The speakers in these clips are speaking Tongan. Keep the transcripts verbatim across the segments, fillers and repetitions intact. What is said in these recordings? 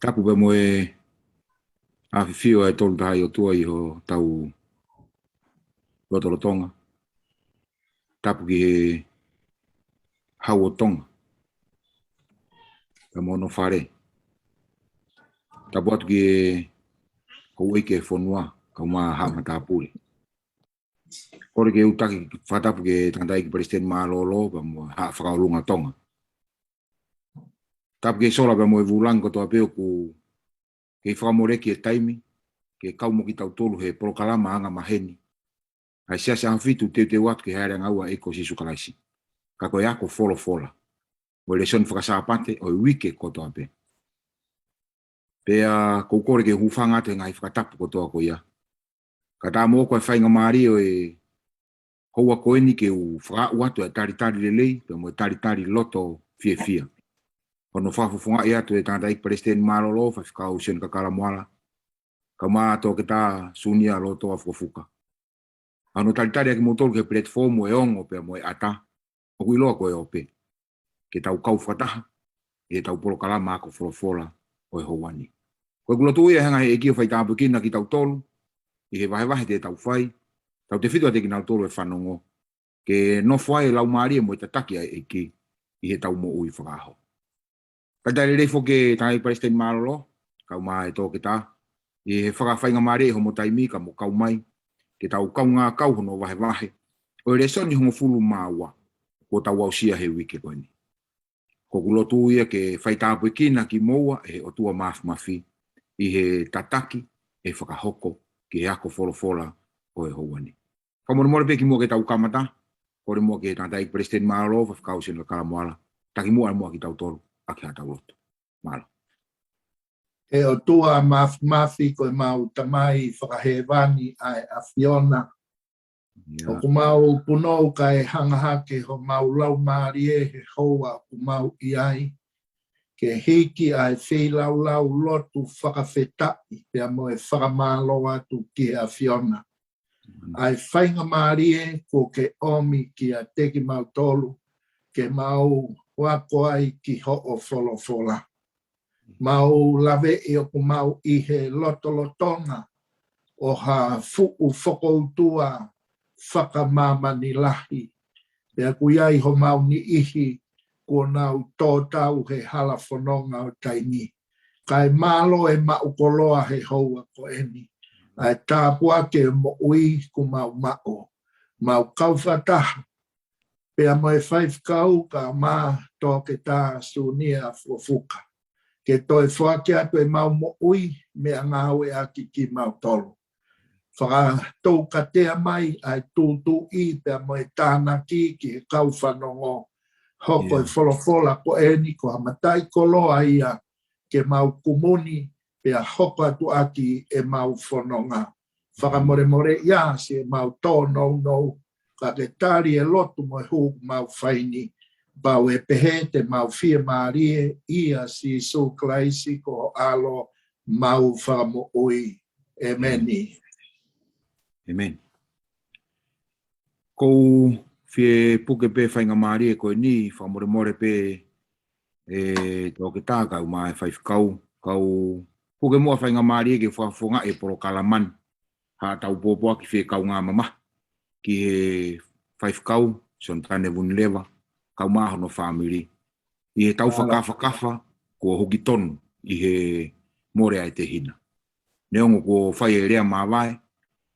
Tapu pea mo e ʻafio ʻa e Tolu Tahaʻi ʻOtua ʻi hotau lotolotonga. Tapu ki he Hau ʻo Tonga pea mo hono fale. Tapu atu ki he houʻeiki ʻo e fonua, kae ʻumaʻā haʻa matāpule. Kole ke u taki fakatapu ki he tangataʻeiki Palesiteni Mālōlō pea mo e Haʻa Fakaʻolunga Tonga. Tapu ki he sola pea mo e vūlangi kotoa pē ʻoku kei fakamoleki e taimi ke kau mo kitautolu he polokalama angamaheni ʻa e Siasi ʻAhofitu Teuteu Atu ki he Hāʻele ʻAngaua ʻo e ʻEiki ko Sīsū Kalaisi. Ka ko e ako folofola mo e lēsoni fakasāpate ʻo e uike kotoa pē. Pea ʻoku ou kole ke u hūfanga atu he ngaahi fakatapu kotoa ko ia. Kae ʻatā moʻoku ʻa e faingamālie ʻo e houa ko eni ke u fakaaʻu atu ʻa e talitali lelei pea mo e talitali loto fiefia. Hono fakafofongaʻi atu ʻe he tangataʻeiki Palesiteni Mālōlō, Faifekau Sione Kakala Moala, kae ʻumaʻā Toketā Sunia Lotoa Fukofuka, ʻa hono talitali ʻa kimoutolu ki he platform ʻo e ongo pea mo e ʻata ʻoku ʻiloa ko e ope, ke tau kau fakataha ʻi heʻetau polokalama ako folofola ʻo e houa ni. Ko ʻeku lotu ia he ngaahi ʻEiki ʻo faitāpuekina kitautolu ʻi he vahevahe te tau fai, tautefito ʻiate kinautolu ʻe fanongo, ke nofo ai e laumālie mo e tataki ʻa e ʻEiki ʻi heʻetau moʻui fakaʻaho. Talitali lelei foki ki he tangataʻeiki Palesiteni Mālōlō, kae ʻumaʻā e Toketā, ʻi he fakafaingamālie ʻi homo taimi ka mo kau mai, ke tau kaungā kau hono vahevahe ʻo e lēsoni hongofulu mā ua kuo tau aʻusia he uike ko eni. Ko ʻeku lotu ia ke faitāpuekina kimoua ʻe he ʻOtua Māfimafi ʻi he tataki ʻe fakahoko ki he ako folofola ʻo e houa ni. Fakamolemole pē kimuʻa ke tau kamata, kole muʻa ki he tangataʻeiki Palesiteni Mālōlō, Faifekau Sione Kakala Moala, taki muʻa muʻa kitautolu ʻaki haʻatau lotu. Mālō. ʻE ʻOtua Māfimafi, ko ʻemau Tamai fakahēvani ʻa e ʻAfiona, ʻIa. ʻoku mau punou kae hanga hake homau laumālie he houa ʻoku mau ʻi ai, ke hiki ʻa e feilaulau lotu fakafetaʻi pea mo e fakamālō atu ki he ʻAfiona. ʻA e faingamālie kuo ke ʻomi kiate kimautolu, ke mau ako ai ki hoʻo folofola. Mau laveʻi ʻoku mau ʻi he lotolotonga ʻo ha fuʻu fokoutua fakamāmani lahi. Pea ʻoku ʻi ai homau niʻihi kuo nau tō tau he hala fononga ʻo taimi. Kae mālō e maʻu koloa he houa ko eni. ʻA e tāpuaki e moʻui kuo mau maʻu. Mau kau fakataha pea mo e faifekau kae ʻumaʻā Toketā Sunia Fukofuka, ke toe foaki atu ʻemau moʻui meʻangāueʻaki kimautolu. Fakatoukatea mai ʻa e tūtuuʻi pea mo e tānaki ki he kau fanongo. Hoko e ʻIa. folofola ko eni ko ha mataʻikoloa ia ke mau kumuni pea hoko atu ʻaki ʻemau fononga. Fakamolemole ia siʻemau tōnounou, ka ke tali e lotu mo e hū ʻoku mau fai ni. Pau ʻe pehē te mau fiemālie ʻia Sīsū Kalaisi ko ho ʻAlo, mau Fakamoʻui. ʻEmeni. ʻEmeni. ʻOku ou fie puke pē faingamālie ko eni, fakamolemole pē ʻe Toketā kae ʻumaʻā e faifekau, kau puke muʻa faingamālie ke fakafofongaʻi e polokalama ni, haʻatau pōpoaki fie kaungā mamahi ki he faifekau Sionatane Vunileva kae ʻumaʻā hono fāmili ʻi heʻetau fakafakafa kuo huki tonu ʻi he mole ʻa e tehina. Neongo kuo fai e lea māvae,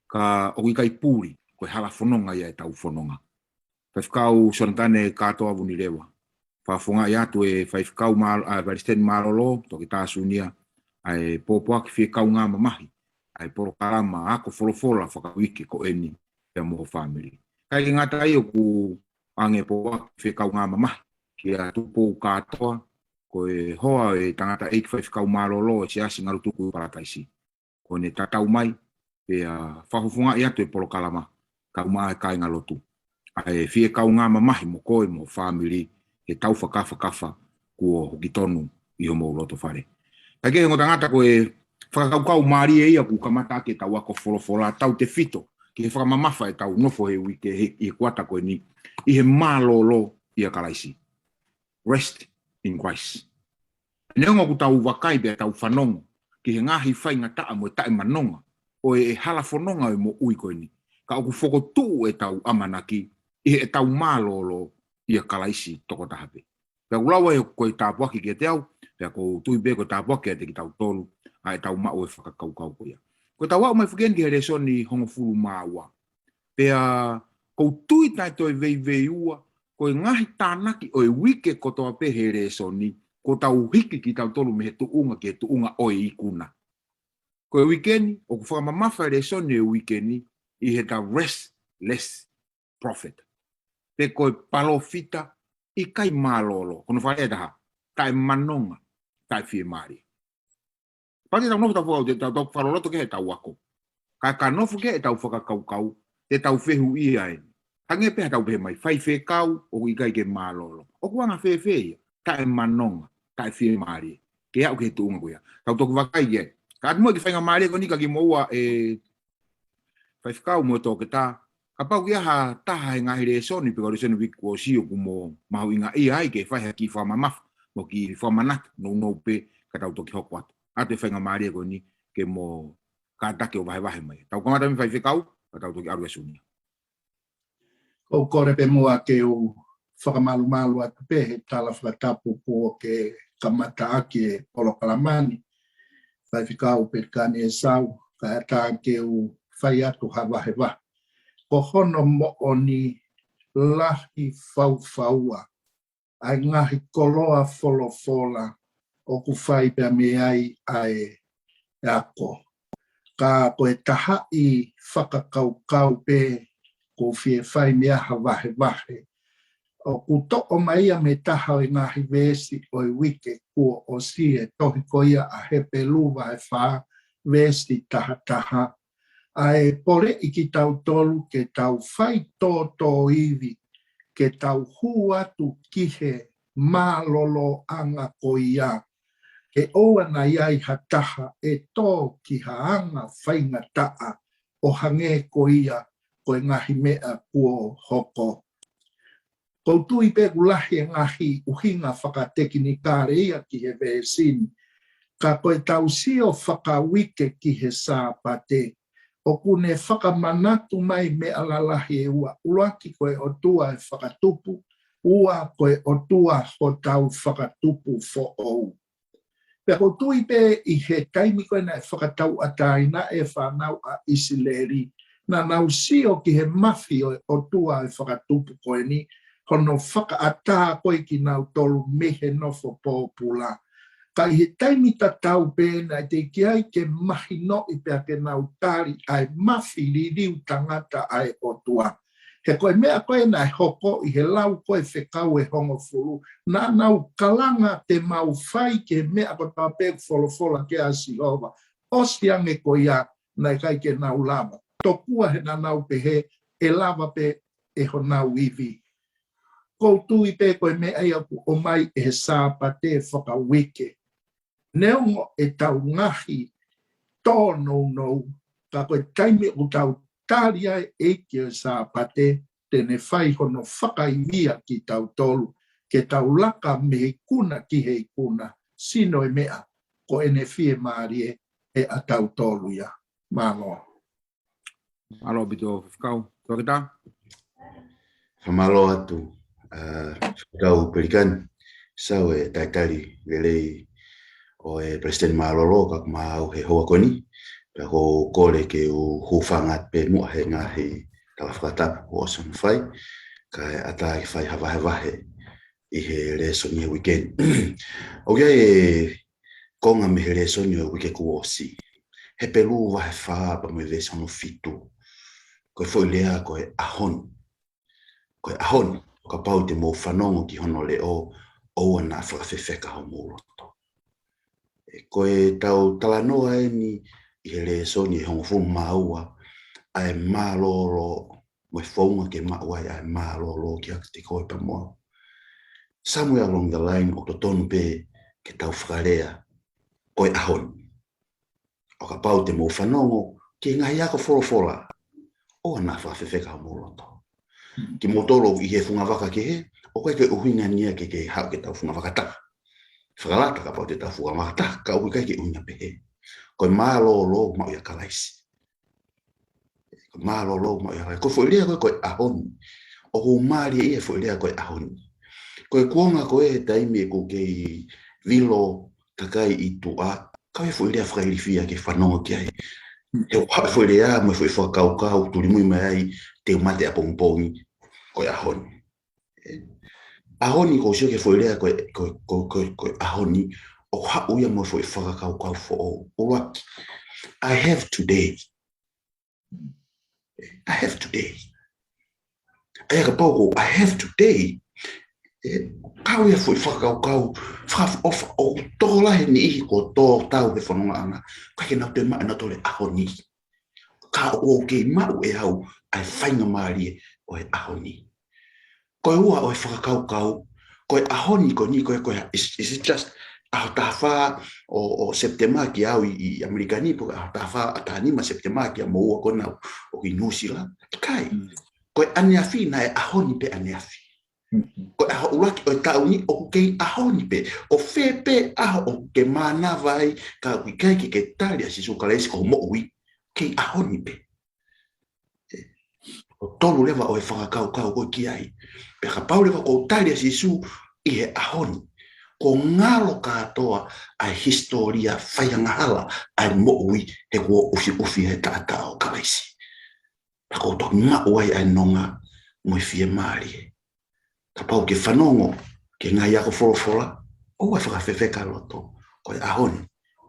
ka ʻoku ʻikai puli, ko e hala fononga ia ʻetau fononga. Faifekau Sionatane Kātoa Vunileva, fakafofongaʻi atu ʻe Faifekau Mā-, ʻa, Palesiteni Mālōlō, Toketā Sunia, ʻa e pōpoaki fie kaungā mamahi ʻa e polokalama ako folofola fakauike ko eni pea mo ho fāmili. ʻIkai ke ngata ai, ʻoku ʻoange pōpoaki fie kaungā mamahi kia Tupou Kātoa, ko e hoa ʻo e tangataʻeiki faifekau mālōlō ʻo e Siasi Ngalutuku ʻi Palataisi. Ko ʻene tatau mai pea fakafofongaʻi atu e polokalama kae ʻumaʻā e kāingalotu, ʻa e fie kaungā mamahi mo koe mo ho fāmili heʻetau fakafakafa kuo huki tonu ʻi homou loto fale. Kae kehe, ongo tangata, ko e fakakaukau mālie ia ʻoku kamata ʻaki ʻetau ako folofola, tautefito ki he fakamamafa ʻetau nofo he uike he, ʻi he kuata ko eni, ʻi he mālōlō ʻia Kalaisi. Rest in Christ. Neongo ʻoku tau vakai pea tau fanongo ki he ngaahi faingataʻa mo e taʻemanonga ʻo e halafononga ʻo e moʻui ko eni, ka ʻoku fokotuʻu ʻetau ʻamanaki ʻi heʻetau mālōlō ʻia Kalaisi tokotaha pē. Pea ʻoku lau ai ko e tāpuaki kiate au, pea ʻoku ou tui pē ko e tāpuaki kiate kitautolu, ʻa ʻetau maʻu e fakakaukau ko ia. Ko ʻetau aʻu mai foki eni ki he lēsoni hongofulu mā ua. Pea ʻoku ou tui taʻe toe veiveiua, ko e ngaahi tānaki ʻo e uike kotoa pē he lēsoni, kuo tau hiki kitautolu mei he tuʻunga ki he tuʻunga ʻo e ikuna. Ko e uike ni, ʻoku fakamamafa e lēsoni e uike ni ʻi he the restless prophet. Pe ko e palōfita ʻikai mālōlō. Ko hono fakalea ʻe taha, taʻemanonga, taʻefiemālie. Pea te tau nofo tau fakau, te tau, tau fakaloloto ki heʻetau ako. Ka, ka nofo ki heʻetau fakakaukau, te tau fehuʻia eni. Hangē pē haʻatau pehē mai, faifekau ʻoku ʻikai ke mālōlō. ʻOku anga fēfē ia, taʻemanonga, taʻefiemālie. Ke aʻu ki he tuʻunga ko ia. Tau toki vakai ki ai. Ka ʻoatu muʻa e kiʻi faingamālie ko eni kiate kimoua e faifekau mo e toketā. Kapau ʻoku ʻi ai ha taha he ngaahi lēsoni, pe ko e lēsoni uike kuo ʻosi ʻoku mo mahuʻingaʻia ai ke fai ha kiʻi fakamamafa, mo e kiʻi fakamanatu nounou pē ka tau toki hoko atu. ʻOatu e faingamālie ko eni ke mo kātaki ʻo vahevahe mai. Tau kamata mei he faifekau, ka tau toki ʻalu ʻa Sunia. ʻOku ou kole pē muʻa ke u fakamalumalu atu pē he tala fakatapu kuo ke kamataʻaki e polokalama ni, Faifekau Pelikani ʻEsau, kae ʻatā ke u fai atu ha vahevahe. Ko hono moʻoni, lahi faufaua ʻa e ngaahi koloa folofola ʻoku fai pea mei ai ʻa e ako. Ka ko e tahaʻi fakakaukau pē ʻoku ou fie fai mei ai ha vahevahe, ʻoku toʻo mai ia mei he taha ʻo e ngaahi veesi ʻo e uike kuo ʻosi, e tohi ko ia ʻa Hepelū vahe fā veesi taha taha, ʻa e poleʻi kitautolu ke tau fai tōtōivi, ke tau hū atu ki he mālōlōʻanga ko ia, ke ʻoua naʻa ʻi ai ha taha ʻe tō ki ha anga faingataʻa ʻo hangē ko ia ko e ngaahi meʻa kuo hoko. ʻOku ou tui pē ʻoku lahi e ngaahi ʻuhinga fakatekinikale ia ki he veesi ni. Ka ko ʻetau sio fakauike ki he Sāpate, ʻoku ne fakamanatu mai meʻa lalahi ʻe ua. ʻUluaki, ko e ʻOtua ʻe fakatupu. Ua, ko e ʻOtua hotau fakatupu foʻou. Pea ʻoku ou tui pē ʻi he taimi ko ē naʻe fakatauʻatāinaʻi e fānau ʻa ʻIsileli, naʻa nau sio ki he mafi ʻo e ʻOtua ʻe fakatupu ko eni, hono fakaʻatā ko ē kinautolu mei he nofo pōpula. Ka ʻi he taimi tatau pē naʻe teʻeki ai ke mahinoʻi pea ke nau tali ʻa e mafi liliu tangata ʻa e ʻOtua. He ko e meʻa ko ē naʻe hoko ʻi he lau ko ē fekau ʻe hongofulu, naʻa nau kalanga, te mau fai ki he meʻa kotoa pē ʻoku folofola ki ai ʻa Sihova. ʻOsi ange ko ia, naʻe ʻikai ke nau lava. Tokua he naʻa nau pehē ʻe lava pē ʻe honau ivi. ʻOku ou tui pē ko e meʻa ia ʻoku ʻomai ʻe he Sāpate fakauike. Neongo ʻetau ngaahi tōnounou, ka ko e taimi ʻoku tau tali ai e ʻEiki ʻo e Sāpate, te ne fai hono fakaivia kitautolu, ke tau laka mei he ikuna ki he ikuna, sino e meʻa, ko ʻene fiemālie ʻe ʻatautolu ia. Mālō. Mālō ʻaupito, Faifekau. Toketā? Fakamālō atu, ʻa, Faifekau Pelikani. Sau e talitali lelei ʻo e Palesiteni Mālōlō, ka ʻoku mau he houa ko eni. Pea ʻoku ou kole ke u hūfanga atu pē muʻa he ngaahi tala fakatapu kuo ʻosi hono fai, kae ʻatā ke fai ha vahevahe ʻi he lēsoni e uike ni. ʻOku ʻi ai e konga mei he lēsoni ʻo e uike kuo ʻosi. Hepelū vahe fā pea mo e veesi hono fitu. Ko e foʻi lea ko e ʻaho ni. Ko e ʻaho ni, ʻo kapau te mou fanongo ki hono leʻo, ʻoua naʻa fakafefeka homou loto. ʻE, ko ʻetau talanoa eni ʻi he lēsoni ʻe hongofulu mā ua, ʻa e mālōlō, mo e founga ke maʻu ai ʻa e mālōlō kiate koe pea mo au. Somewhere along the line ʻoku totonu pē ke tau fakalea, ko e ʻaho ni. ʻO kapau te mou fanongo ki he ngaahi ako folofola, ʻoua naʻa fakafefeka homou loto. Hmm. Kimoutolu ʻi he fungavaka kehe, ʻoku ʻikai ke ʻuhinga ia ke, ke haʻu ke tau fungavaka taha. fakalata kapau te tau fuka mata, ka ʻoku ʻikai ke ʻuhinga pehē. Ko e mālōlō maʻu ʻia Kalaisi. Ko e mālōlō maʻu ʻia Kalaisi. Ko e foʻi lea ko ē ko e ʻaho ni, ʻoku mālie ia e foʻi lea ko e ʻaho ni. Ko e kuonga ko ē he taimi ʻoku kei vilo kakai ʻi tuʻa, ka ʻi ai e foʻi lea fakailifia ke fanongo ki ai. He ʻoku haʻu e foʻi lea mo e foʻi fakakaukau, tulimui mai ai, te u mate ʻapongipongi, ko e ʻaho ni. ʻAho ni, ko e sio ki he foʻi lea ko e, ko e, ko e, ko e, ko e ʻaho ni, ʻoku haʻu ia mo e foʻi fakakaukau foʻou. ʻUluaki, I have today. I have today. ʻA ia kapau ko e I have today, ʻe, kau ia e foʻi fakakaukau, fakaʻofoʻofa, ʻoku tokolahi e niʻihi kuo tō tau he fonongaʻanga, ʻikai ke nau toe maʻu ʻenautolu e ʻaho ni. Ka ʻoku ou kei maʻu ʻe au ʻa e faingamālie ʻo e ʻaho ni. Ko e ua ʻo e fakakaukau, ko e ʻaho ni, ko eni, ko e, ko e, is, is it just ʻaho taha fā ʻo, ʻo Sepitema kia au ʻi, ʻi ʻAmelika ni, pe ko e ʻaho taha fā, ʻaho taha nima Sepitema kia moua ko ena ʻoku ʻi Nuʻusila? ʻIkai. Mm. Ko e ʻaneafi naʻe ʻaho ni pē ʻaneafi. Mm-hmm. Ko e ʻaho ʻuluaki ʻo e taʻu ni ʻoku kei ʻaho ni pē. Ko fē pē ʻaho ʻoku ke mānava ai, ka ʻoku ʻikai ke ke tali ʻa Sīsū Kalaisi ko ho moʻui, kei ʻaho ni pē. ʻE, ʻoku tolu leva ʻo e fakakaukau ko ē ki ai. Pea kapau leva ʻoku ou tali ʻa Sīsū ʻi he ʻaho ni, kuo ngalo kātoa ʻa e hisitōlia faiangahala ʻa e moʻui he kuo ʻufiʻufi he taʻataʻa ʻo Kalaisi. Pea ʻoku ou toki maʻu ai ʻa e nonga mo e fiemālie. Kapau ke fanongo ki he ngaahi ako folofola, ʻoua ʻe fakafefeka loto, ko e ʻaho ni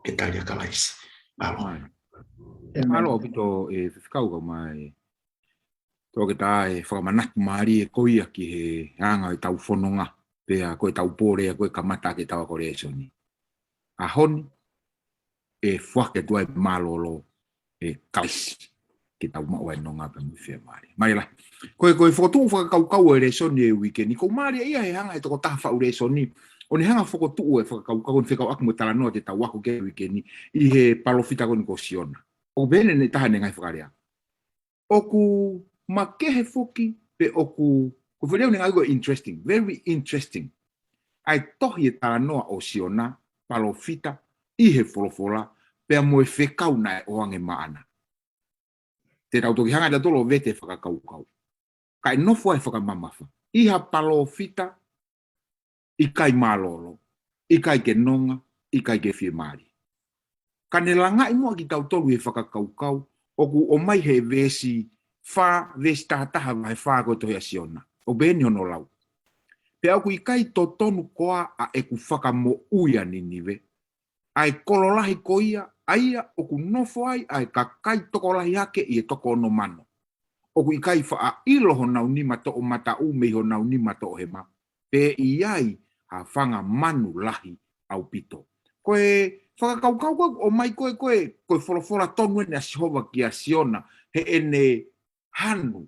ke tali ʻa Kalaisi. Mālō. ʻĒmeni. Mālō ʻaupito e faifekau, kau mai. Toketā, e fakamanatu mālie ko ia ki he anga ʻetau fononga, pea ko ʻetau pō lea ko ē kamata ʻaki ʻetau ako lēsoni. ʻAho ni, ʻe foaki atu ai e mālōlō ʻe Kalaisi ke tau maʻu ai e nonga pea mo e fiemālie. Mālie lahi. Ko e, ko e fokotuʻu fakakaukau ʻo e lēsoni e uike ni, ʻoku mālie ia he hanga ʻe he tokotaha faʻu lēsoni ʻo ne hanga ʻo fokotuʻu e fakakaukau ʻo ne fekauʻaki mo e talanoa te tau ako ki ai e uike ni ʻi he palōfita ko eni ko Siona. ʻOku pehē ʻe he taha ʻene ngaahi fakalea, ʻoku makehe foki pe ʻoku, ko e foʻi lea ʻoku ne ngāueʻaki ko e interesting, very interesting, ʻa e tohi e talanoa ʻo Siona, palōfita ʻi he folofola, pea mo e fekau naʻe ʻoange maʻana. Te tau toki hanga ʻe tautolu ʻo vete e fakakaukau. Ka ʻe nofo ai e fakamamafa. ʻI ha palōfita ʻikai mālōlō, ʻikai ke nonga, ʻikai ke fiemālie. Ka ne langaʻi muʻa kitautolu ʻi he fakakaukau ʻoku ʻomai he veesi fā, veesi taha taha vahe fā ko e tohi ʻa Siona. ʻOku pehē ni hono lau: Pea ʻoku ʻikai totonu koā ʻa ʻeku fakamoʻui ʻa Ninive, ʻa e kolo lahi ko ia, ʻa ia ʻoku nofo ai ʻa e kakai tokolahi hake ʻi he toko ono mano, ʻoku ʻikai faʻa ʻilo honau nima toʻomataʻu mei honau nima toʻohema, pe ʻi ai ha fanga manu lahi ʻaupito. Ko e fakakaukau ko ē ʻoku ʻomai ko ē, ko e, ko e folofola tonu eni ʻa Sihova kia Siona, heʻene hanu,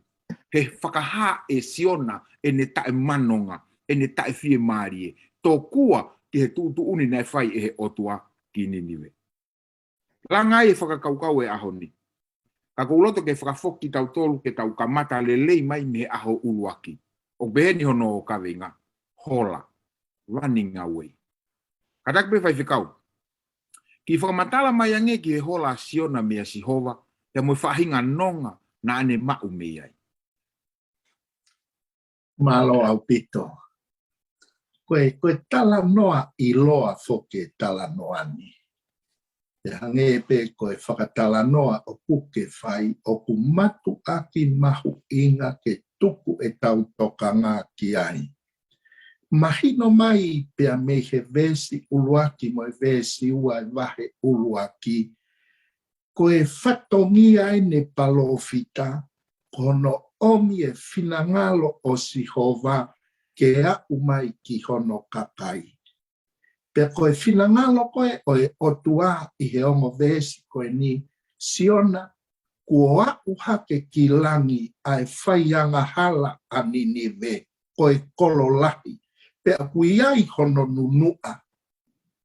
he fakahā ʻe Siona ʻene taʻemanonga, ʻene taʻefiemālie, tokua ki he tuʻutuʻuni naʻe fai ʻe he ʻOtua ki Ninive. Langa ai e fakakaukau e ʻaho ni. Ka ʻoku ou loto ke fakafoki kitautolu ke tau kamata lelei mai mei he ʻaho ʻuluaki. ʻOku pehē ni hono kaveinga, hola, running away. Kātaki pē faifekau, kiʻi fakamatala mai ange ki he hola ʻa Siona meia Sihova, pea mo e faʻahinga nonga naʻa ne maʻu mei ai. Mālō ʻaupito. Ko e, ko e talanoa ʻiloa foki e talanoa ni. Pea hangē pē ko e fakatalanoa ʻoku ke fai, ʻoku mātuʻaki mahuʻinga ke tuku ʻetau tokanga ki ai. Mahino mai pea mei he veesi ʻuluaki mo e veesi ua e vahe ʻuluaki, ko e fatongia eni e palōfita, ko hono ʻomi e finangalo ʻo Sihova ke aʻu mai ki hono kakai. Pea ko e finangalo ko ē ʻo e ʻOtua ʻi he ongo veesi ko eni, Siona, kuo aʻu hake ki langi ʻa e faiangahala ʻa Ninive, ko e kolo lahi, pea ʻoku ʻi ai hono nunuʻa.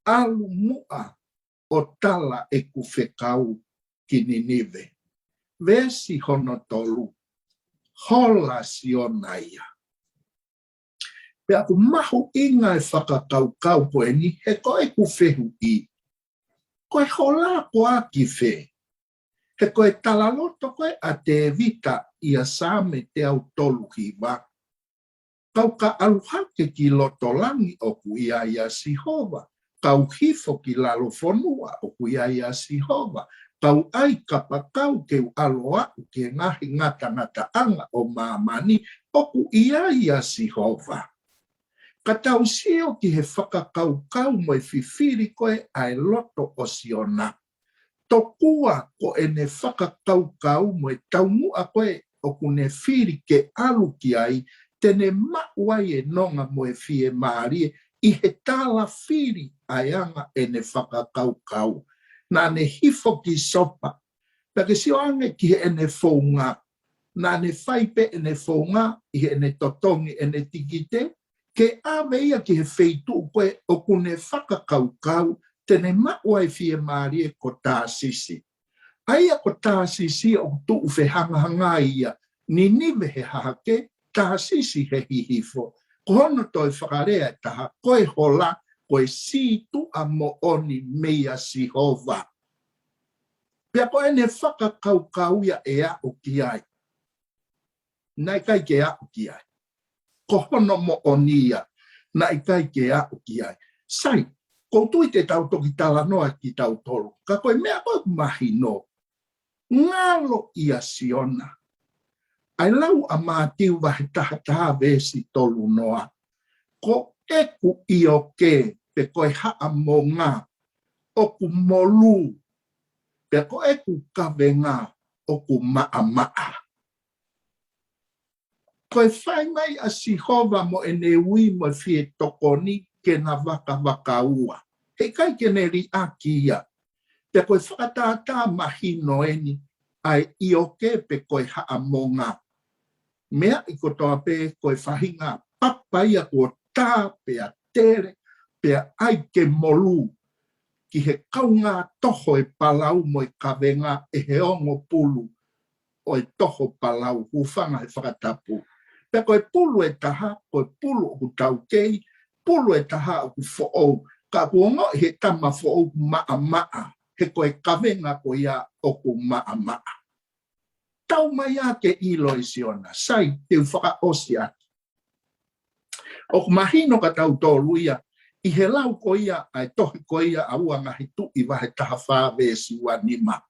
ʻAlu muʻa ʻo tala ʻeku fekau ki Ninive. Veesi hono tolu, hola Siona ia. Pea ʻoku mahuʻinga e fakakaukau ko eni, he ko ʻeku fehuʻi, ko e hola ko ā ki fē? He ko e talaloto ko ē ʻa Tēvita ʻia Saame teau tolu hiva: Kau ka ʻalu hake ki loto langi ʻoku ʻi ai ʻa Sihova, kau hifo ki lalo fonua ʻoku ʻi ai ʻa Sihova, kau ʻai kapakau ke u ʻalu ʻo aʻu ki he ngaahi ngatangataʻanga ʻo māmani ʻoku ʻi ai ʻa Sihova. Ka tau sio ki he fakakaukau mo e fifili ko ē ʻa e loto ʻo Siona. Tokua ko ʻene fakakaukau mo e taumuʻa ko ē ʻoku ne fili ke ʻalu ki ai, te ne maʻu ai e nonga mo e fiemālie ʻi he tālafili ʻa e anga ʻene fakakaukau. Naʻa ne hifo ki Sopa, pea ke sio ange ki heʻene founga. Naʻa ne fai pē ʻene founga ʻi heʻene totongi ʻene tikite, ke ʻave ia ki he feituʻu ko ē ʻoku ne fakakaukau te ne maʻu ai e fiemālie, ko Tāsisi. ʻA ia ko Tāsisi ʻoku tuʻu fehangahangai ia, Ninive he hahake, Tāsisi he hihifo. Ko hono toe fakalea ʻe taha, ko e hola, ko e sītuʻa moʻoni meia Sihova. Pea ko ʻene fakakaukau ia ʻe aʻu ki ai, naʻe ʻikai ke aʻu ki ai. Ko hono moʻoni ia, naʻe ʻikai ke aʻu ki ai. Sai, ʻoku ou tui te tau toki talanoa kitautolu. Ka ko e meʻa ko ē ʻoku mahino, ngalo ʻia Siona. ʻA e lau ʻa Mātiu vahe taha taha veesi tolu noa: Ko ʻeku ʻioke pe ko e haʻamonga ʻoku molū, pea ko ʻeku kavenga ʻoku maʻamaʻa. Ko e fai mai ʻa Sihova mo ʻene ui mo e fie tokoni ke na vakavakaua. He ʻikai ke ne liʻaki ia. Pea ko e fakatātā mahino eni ʻa e ʻioke pe ko e haʻamonga. Meʻa ʻi kotoa pē ko e faʻahinga papa ia kuo tā pea tele, pea ʻai ke molū ki he kaungā toho e palau mo e kavenga ʻe he ongo pulu ʻo e toho palau, hūfanga he fakatapu. Pea ko e pulu ʻe taha, ko e pulu ʻoku taukei, pulu ʻe taha ʻoku foʻou, ka ʻoku ongoʻi he tama foʻou ʻoku maʻamaʻa, he ko e kavenga ko ia ʻoku maʻamaʻa. Tau mai ā ke ʻilo ʻe Siona, sai, te u fakaʻosi atu. ʻOku mahino kia tautolu ia, ʻi he lau ko ia ʻa e tohi ko ia ʻa ua Ngaahi Tuʻi vahe taha fā veesi ua nima.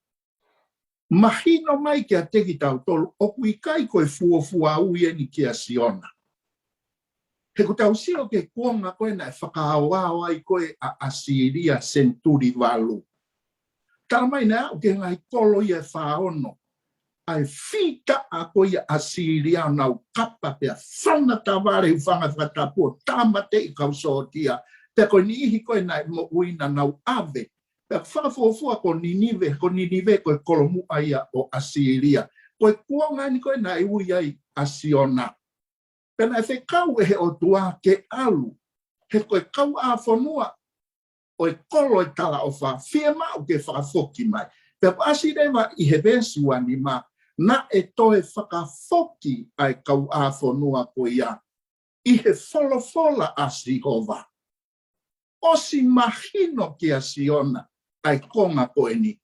Mahino mai kiate kitautolu, ʻoku ʻikai ko e fuofua ui eni kia Siona. He ʻoku tau sio ki he kuonga ko ē naʻe fakaaoao ai ko ē ʻa ʻAsīlia senituli valu. Tala mai naʻe aʻu ki he ngaahi kolo ia ʻe fā ono, ʻa e fitaʻa ko ia ʻa ʻAsīlia ʻo nau kapa pea fana tavale, hūfanga he fakatapu, ʻo tāmateʻi e kau sōtia. Pea ko e niʻihi ko ē naʻe moʻui naʻa nau ʻave. Pea fakafuofua ko Ninive, ko Ninive ko e kolomuʻa ia ʻo ʻAsīlia. Ko e kuonga eni ko ē naʻe ui ai ʻa Siona. Pea naʻe fekau ʻe he ʻOtua ke ʻalu, he ko e kauʻāfonua ʻo e kolo ʻo e talaʻofa fiemaʻu ke fakafoki mai. Pea ʻoku ʻasi leva ʻi he veesi ua nima, naʻe toe fakafoki ʻa e kauʻāfonua ko ia ʻi he folofola ʻa Sihova. ʻOsi mahino kia Siona ʻa e konga ko eni,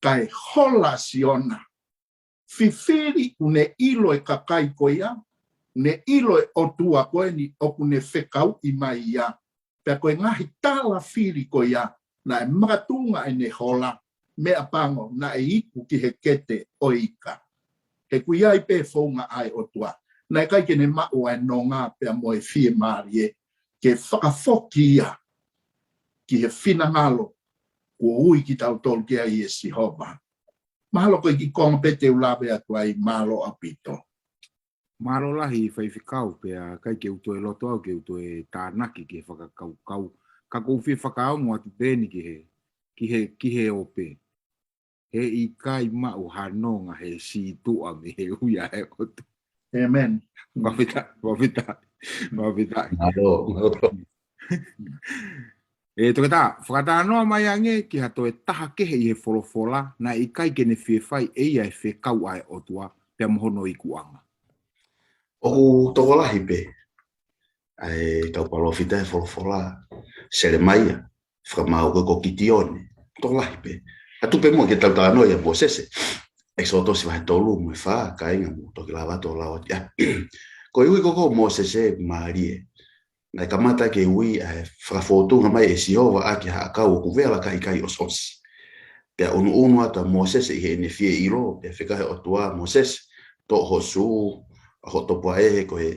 kae hola Siona. Fifili ʻoku ne ʻilo e kakai ko ia, ne ʻilo e ʻOtua ko eni ʻoku ne fekauʻi mai ia. Pea ko e ngaahi tālafili ko ia, naʻe makatuʻunga ʻene hola, meʻapango, naʻe iku ki he kete ʻo e ika. He ʻoku ʻi ai pē founga ʻa e ʻOtua. Naʻe ʻikai ke ne maʻu ʻa e nonga pea mo e fiemālie ke fakafoki ia ki he finangalo kuo ui kitautolu ki ai ʻe Sihova. Mahalo ko e kiʻi konga pē te u lave atu ai, mālō ʻaupito. Mālō lahi Faifekau, pea ʻikai ke u toe loto au ke u toe tānaki ki he fakakaukau. Ka ʻoku ou fie fakaongo atu pē eni ki he, ki he, ki he ope. He ʻikai maʻu ha nonga he sītuʻa mei he ui ʻa e ʻOtua. ʻĒmeni. Fakafetaʻi, fakafetaʻi, fakafetaʻi. Mālō, mālō. ʻE, Toketā, fakatalanoa mai ange ki ha toe taha kehe ʻi he folofola, naʻe ʻikai ke ne fie fai ʻe ia e fekau ʻa e ʻOtua, pea mo hono ikuʻanga. ʻOku tokolahi pē. ʻa e kau palōfita ʻi he folofola, Selemaia, fakamaau ko ē ko Kitione, tokolahi pē. Ka tuku pē muʻa ke tau talanoa ʻia Mōsese, ʻEkisoto vahe tolu mo e fā, kāinga, mou toki lava atu ʻo lau atu ia. Ko e ui ko ē ko Mōsese, mālie. Naʻe kamata ke ui ʻa e fakafōtunga mai ʻe Sihova ʻaki ha ʻakau ʻoku vela kaʻikai ʻosiʻosi. Pea ʻunuʻunu atu ʻa Mōsese ʻi heʻene fie ʻilo, pea fekau ʻe he ʻOtua, Mōsese, toʻo ho sū, ʻa ho topuvaʻe, ko e,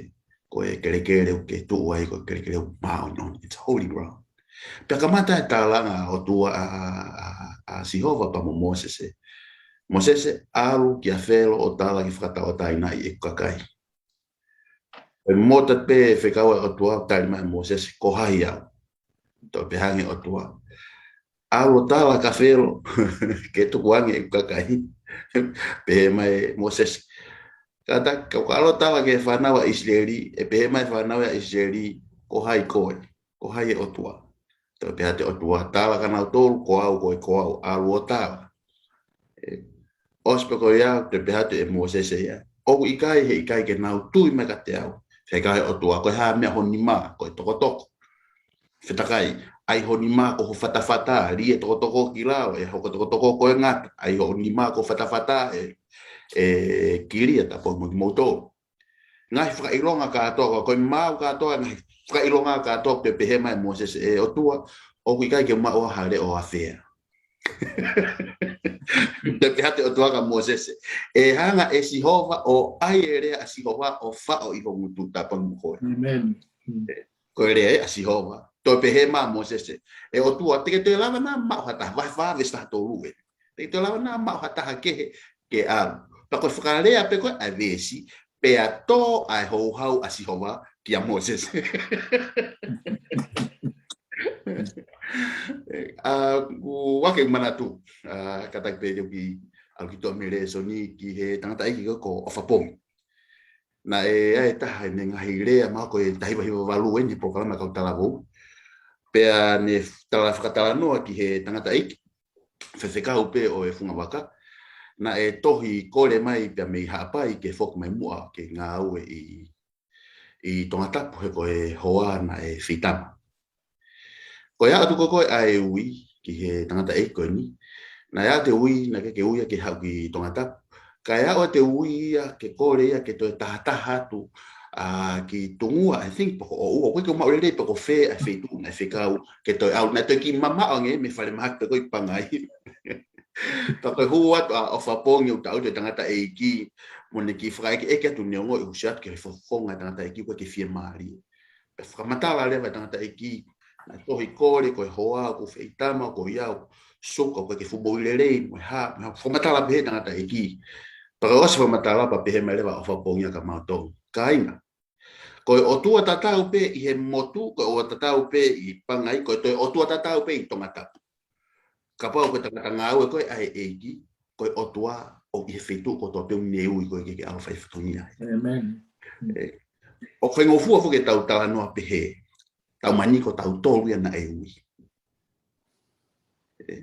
ko e kelekele ʻoku ke tuʻu ai, ko e kelekele ʻoku māʻoniʻoni, it's holy ground. Pea kamata e tālanga ʻa e ʻOtua ʻa, ʻa, ʻa, ʻa Sihova pea mo Mōsese. Mōsese, ʻalu kia Felo ʻo tala ke fakatauʻatāinaʻi ʻeku kakai. Ko e motu pē fekau ʻa e ʻOtua, tali mai ʻa Mōsese, ko hai au? Toe pehē ange ʻe he ʻOtua, ʻalu ʻo tala kia Felo ke tukuange ʻeku kakai. Pehē mai ʻe Mōsese, kātaki, ka u ka ʻalu ʻo tala ki he fānau ʻa ʻIsileli, ʻe pehē mai e fānau ʻa ʻIsileli, ko hai koe? Ko hai e ʻOtua? Toe pehē atu ʻe he ʻOtua, tala kia nautolu, ko au, ko e, ko au, ʻalu ʻo tala. ʻE, ʻosi pē ko ia, toe pehē atu ʻe Mōsese ia, ʻoku ʻikai, heʻikai ke nau tui mai kiate au. Fekau ʻe he ʻOtua, ko e hā e meʻa ho nima, ko e tokotoko? Fetakai, ʻai ho nima ko ho fatafata, lī e tokotoko ki lalo, ʻe hoko e tokotoko ko e ngata, ʻai ho nima ko ho fatafata, ʻe, ʻe kilia, tāpuaki mo kimoutolu. Ngaahi fakaʻilonga kātoa, ko e maau kātoa, ngaahi fakaʻilonga kātoa, pea pehē mai ʻe Mōsese, ʻe ʻOtua, ʻoku ʻikai ke u maʻu ha leʻo ʻo ʻafea. Toe pehē atu ʻe he ʻOtua kia Mōsese, ʻe hanga ʻe Sihova ʻo ʻai e lea ʻa Sihova ʻo faʻo ʻi ho ngutu, tāpuaki mo koe. ʻĒmeni. Ko e lea ʻa Sihova. Toe pehē mai ʻe Mōsese, ʻe ʻOtua, te ke toe lava nai ʻo maʻu ha taha, vahe fā veesi taha tolu ē. Te ke toe lava nai ʻo maʻu ha taha kehe ke ʻalu. Pea ko e fakalea pē ko ē ʻa e veesi, pea tō ʻa e houhau ʻa Sihova kia Mōsese. ʻA, ʻoku ou ʻai ke u manatu, ʻa, kātaki pē te u kiʻi ʻalu ki tuʻa mei he lēsoni ki he tangataʻeiki ko ē ko ʻOfapongi. Naʻe ʻi ai e taha ʻene ngaahi lea, mahalo ko e taha hiva hiva valu ʻeni he polokalama kau talavou. Pea ne tala fakatalanoa ki he tangataʻeiki, faifekau pē ʻo e fungavaka. Naʻe tohi kole mai pea mei Haʻapai ke foki mai muʻa ke ngāue ʻi, ʻi Tongatapu he ko e hoa naʻe feitama. Ko e aʻu atu ko ē ko ē ʻa e ui ki he tangataʻeiki ko eni. Naʻe aʻu atu e ui, naʻe ʻikai ke ui ia ke haʻu ki Tongatapu. Kae aʻu atu e ui ia ke kole ia ke toe tahataha atu, ʻa, ki Tungua, I think, pe ko ʻOua, ʻoku ʻikai ke u maʻu lelei pe ko fē ʻa e feituʻu naʻe fekau ke toe ʻalu, naʻe toe kiʻi mamaʻo ange mei falemahaki pē ko ē ʻi Pangai. Pea ko e hū atu ʻa ʻOfapongi ʻo tala atu e tangataʻeiki, mo ʻene kiʻi fakaʻekeʻeke atu neongo ʻoku ʻosi atu ki he fofonga e tangataʻeiki ʻoku ʻikai ke fiemālie. Pea fakamatala leva e tangataʻeiki, naʻe tohi kole ko e hoa ʻoku feitama ko ia ʻoku suka ʻoku ʻikai ke fuʻu moʻui lelei mo e hā, mo e hā, fakamatala pē ʻe he tangataʻeiki. Pea ko e ʻosi fakamatala pea pehē mai leva ʻa ʻOfapongi kia mautolu, kāinga, ko e ʻOtua tatau pē ʻi he motu, ko e ʻOtua tatau pē ʻi Pangai, ko e toe ʻOtua tatau pē ʻi Tongatapu. Kapau ko e tangata ngāue ko ē ʻa e ʻEiki, ko e ʻOtua ʻoku ʻi he feituʻu kotoa pē ʻoku ne ui koe ke ke ʻalu ʻo fai fatongia ai. ʻĒmeni. ʻE, ʻoku faingofua foki ke tau talanoa pehē, tau maniko tautolu ia naʻe ui. ʻE,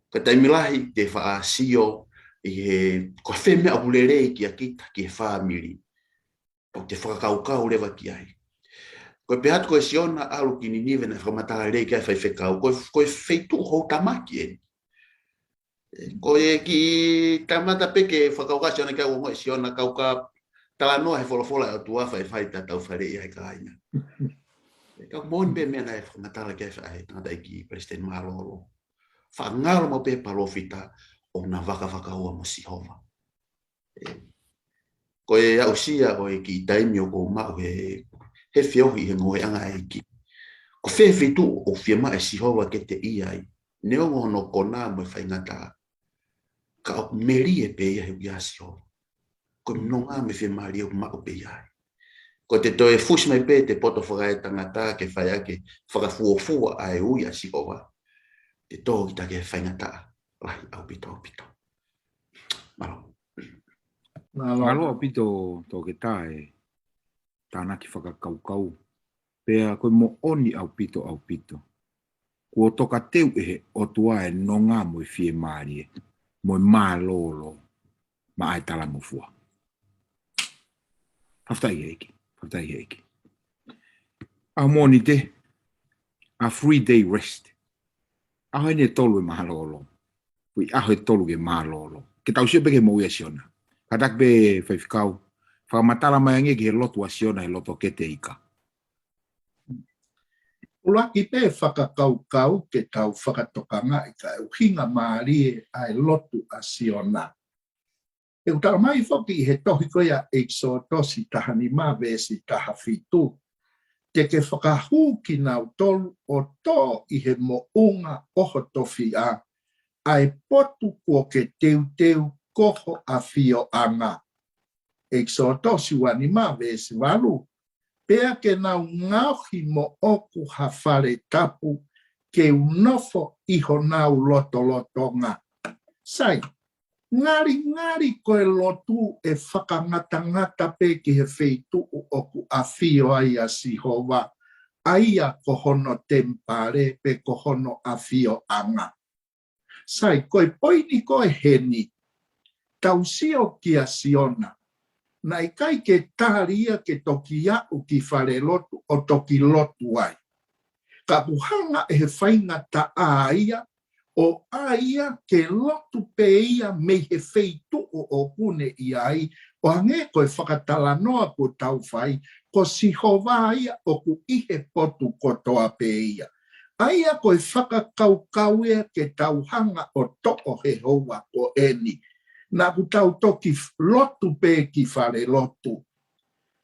ko e taimi lahi te faʻa sio ʻi he, ko e fē meʻa ʻoku lelei kia kita, ki he fāmili, ʻoku te fakakaukau leva ki ai. Ko e pehē atu ko e Siona ʻalu ki Ninive naʻe fakamatala lelei ki ai e faifekau, ko e, ko e feituʻu houtamaki ʻeni. Ko e kiʻi kamata pē ke fakakaukau Siona ki ai, ʻo ongoʻi Siona kau ka talanoa he folofola ʻa e ʻOtua, faifai pea tau faleʻi ai kāinga. Ka ʻoku moʻoni pē meʻa naʻe fakamatala ki ai ʻa e tangataʻeiki Palesiteni mālōlō. Faʻa ngalo maʻu pē palōfita ʻoku na vakavakaua mo Sihova. ʻE, ko e aʻusia ko e kiʻi taimi ʻoku ou maʻu he, he feohi he ngoueʻanga ʻa e ʻEiki. Ko fē feituʻu ʻoku fiemaʻu ʻe Sihova ke te ʻi ai, neongo hono kona mo e faingataʻa, ka ʻoku melie pē ia he ʻoku ʻia Sihova. Ko e nonga mo e fiemālie ʻoku maʻu pē ia ai. Ko e toe fusi mai pē ʻete poto fakaetangata ke fai ʻaki e fakafuofua ʻa e ui ʻa Sihova, te tō kita ki he faingataʻa lahi ʻaupito ʻaupito. Mālō. Mālō. Mālō ʻaupito Toketā e tānaki fakakaukau. Pea ko e moʻoni ʻaupito ʻaupito, kuo tokateu ʻe he ʻOtua e nonga mo e fiemālie mo e mālōlō maʻa e talangofua. Fakafetaʻi ʻEiki, fakafetaʻi ʻEiki. ʻAho Mōnite, a three-day rest. ʻAho eni ʻe tolu ʻe mālōlō. Ko e ʻaho ʻe tolu ke mālōlō. Ke tau sio pē ki he moʻui ʻa Siona. Kātaki pē faifekau, fakamatala mai ange ki he lotu ʻa Siona he loto kete ika. ʻUluaki pē fakakaukau ke tau fakatokangaʻi ka ʻuhinga mālie ʻa e lotu ʻa Siona. ʻOku tala mai foki ʻi he tohi ko ia ʻEkisotosi taha nima veesi taha fitu: Te ke fakahū kinautolu ʻo tō ʻi he moʻunga ʻo ho tofiʻa, ʻa e potu kuo ke teuteu ko ho ʻafioʻanga. ʻEkisotosi ua nima veesi valu: Pea ke nau ngaohi moʻoku ha fale tapu ke u nofo ʻi honau lotolotonga. Sai, ngalingali ko e lotu ʻe fakangatangata pē ki he feituʻu ʻoku ʻafio ai ʻa Sihova, ʻa ia ko hono temipale pe ko hono ʻafioʻanga. Sai, ko e poini ko ē heni, tau sio kia Siona, naʻe ʻikai ke tali ia ke toki aʻu ki fale lotu ʻo toki lotu ai. Ka kuo hanga ʻe he faingataʻa ia, ʻo ʻai ia ke lotu pē ia mei he feituʻu ʻoku ne ʻi ai, ʻo hangē ko e fakatalanoa kuo tau fai, ko Sihova ia ʻoku ʻi he potu kotoa pē ia. ʻA ia ko e fakakaukau ia ke tau hanga ʻo toʻo he houa ko eni. Naʻa kuo tau toki lotu pē ki fale lotu.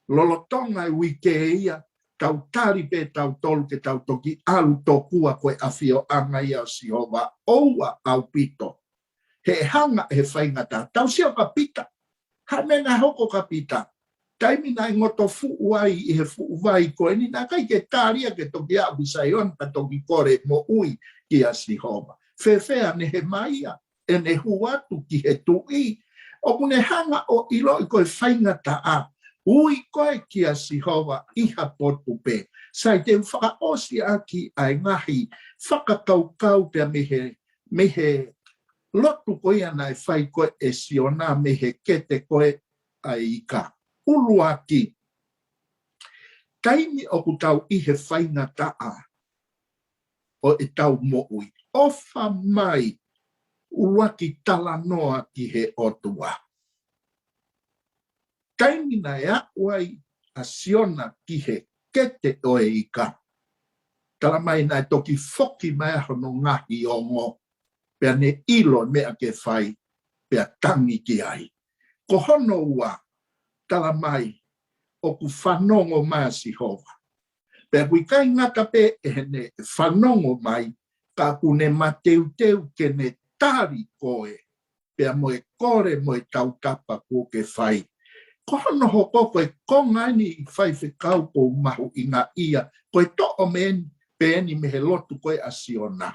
Lolotonga e uike ia, tau tali pē tautolu ke tau toki ʻalu tokua ko e ʻafioʻanga ia ʻo Sihova, ʻoua ʻaupito. He hanga ʻe he faingataʻa, tau sio kia Pita. Hā e meʻa naʻe hoko kia Pita? Taimi naʻe ngoto fuʻu ai ʻi he fuʻu vai ko eni, naʻe ʻikai ke tali ia ke toki aʻu ki Saione pea toki kole moʻui kia Sihova. Fēfē ʻa Nehemaia, ʻene hū atu ki he tuʻi? ʻOku ne hanga ʻo ʻiloʻi ko e faingataʻa, ui koe kia Sihova ʻi ha potu pē. Sai, te u fakaʻosi ʻaki ʻa e ngaahi fakakaukau pea mei he, mei he lotu ko ia naʻe fai ko ē ʻe Siona mei he kete ko ē ʻa e ika. ʻUluaki, taimi ʻoku tau ʻi he faingataʻa ʻo ʻetau moʻui, ʻofa mai, ʻuluaki talanoa ki he ʻOtua. Taimi naʻe aʻu ai ʻa Siona ki he kete ʻo e ika, tala mai naʻe toki foki mai hono ngaahi ongo, pea ne ʻilo e meʻa ke fai, pea tangi ki ai. Ko hono ua, tala mai ʻoku fanongo mai ʻa Sihova. Pea ʻoku ʻikai ngata pē ʻi heʻene fanongo mai, ka ʻoku ne mateuteu ke ne tali koe, pea mo e kole mo e tautapa kuo ke fai. Ko hono hoko ko e konga eni, faifekau, ʻoku mahuʻinga ia, ko e toʻo mei eni, pē eni mei he lotu ko ē ʻa Siona.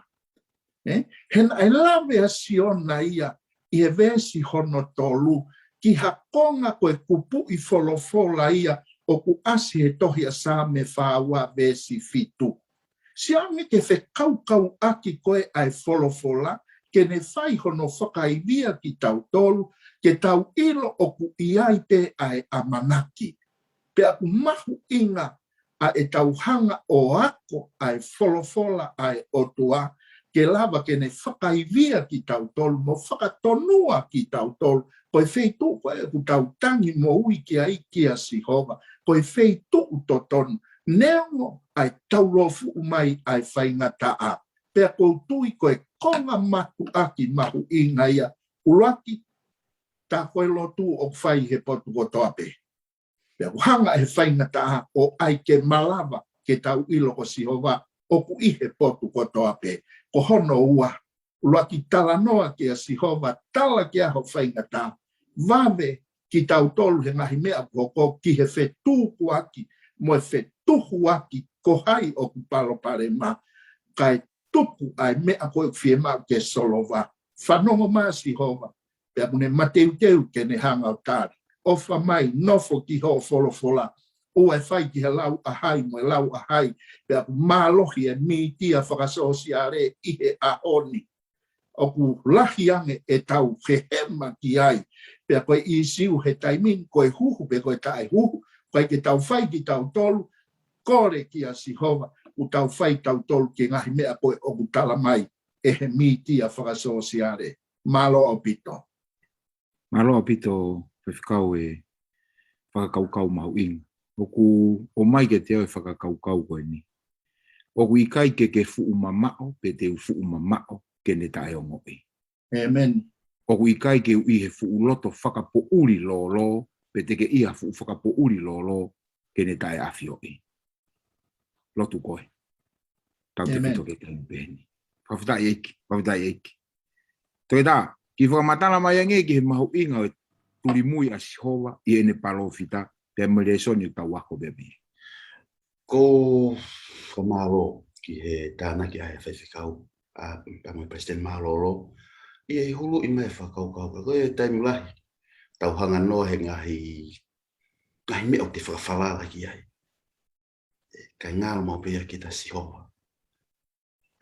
ʻE? He naʻe lave ʻa Siona ia ʻi he veesi hono tolu ki ha konga ko e kupuʻi folofola ia ʻoku ʻasi he tohi ʻa Saame fā ua veesi fitu. Sio ange ki he fekaukauʻaki ko ē ʻa e folofola, ke ne fai hono fakaivia kitautolu, ke tau ʻilo ʻoku ʻi ai pē ʻa e ʻamanaki. Pea ʻoku mahuʻinga ʻa ʻetau hanga ʻo ako ʻa e folofola ʻa e ʻOtua, ke lava ke ne fakaivia kitautolu mo fakatonua kitautolu, ko e feituʻu ko ē ʻoku tau tangi moʻui ki ai kia Sihova, ko e feituʻu totonu, neongo ʻa e taulōfuʻu mai ʻa e faingataʻa. Pea ʻoku ou tui ko e konga mātuʻaki mahuʻinga ia, ʻuluaki, tā ko e lotu ʻoku fai he potu kotoa pē. Pea ʻoku hanga ʻe he faingataʻa ʻo ʻai ke malava ke tau ʻilo ko Sihova ʻoku ʻi he potu kotoa pē. Ko hono ua, ʻuluaki talanoa kia Sihova, tala ki ai ho faingataʻa, vave kitautolu he ngaahi meʻa ʻoku hoko ki he fetukuaki mo e fetuhuaki ko hai ʻoku palopalema, kae tuku ʻa e meʻa ko ē ʻoku fiemaʻu ke solova. Fanongo mai ʻa Sihova, pea ʻoku ne mateuteu ke ne hanga ʻo tali. ʻOfa mai, nofo ki hoʻo folofola. ʻOua ʻe fai ki he lau ʻa hai mo e lau ʻa hai, pea ʻoku mālohi e mītia fakasōsiale ʻi he ʻaho ni. ʻOku lahi ange ʻetau hehema ki ai. Pea ko e ʻīsiu he taimi ni, ko e huhu pe ko e taʻehuhu, ʻikai ke tau fai kitautolu, kole kia Sihova, ʻoku tau fai tautolu ki he ngaahi meʻa ko ē ʻoku tala mai ʻe he mītia fakasōsiale. Mālō ʻaupito. Mālō ʻaupito, Faifekau, e fakakaukau mahuʻinga. ʻOku ʻomai kiate au e fakakaukau ko eni. ʻOku ʻikai ke ke fuʻu mamaʻo, pe te u fuʻu mamaʻo, ke ne taʻeongoʻi. ʻĒmeni. ʻOku ʻikai ke u ʻi he fuʻu loto fakapoʻuli lōlō, pe te ke ʻi ha fuʻu fakapoʻuli lōlō, ke ne taʻeʻafioʻi. Lotu koe. Tau te ʻĒmeni. Fito ke kei peheni. Fakafetaʻi ʻEiki, fakafetaʻi ʻEiki. Toketā, kiʻi fakamatala mai ange ki he mahuʻinga ʻo e tulimui ʻa Sihova ʻi heʻene palōfita, pea mo e lēsoni ʻoku tau ako pē mei ai. Ko, ko mālō ki he tānaki ʻa e Faifekau, ʻa, pea mo e Palesiteni Mālōlō. ʻI he huluʻi mai fakakaukau, ko e taimi lahi, tau hanga noa he ngaahi, ngaahi meʻa ʻoku te fakafalala ki ai. ʻE, kae ngalo maʻu pē ia kita Sihova.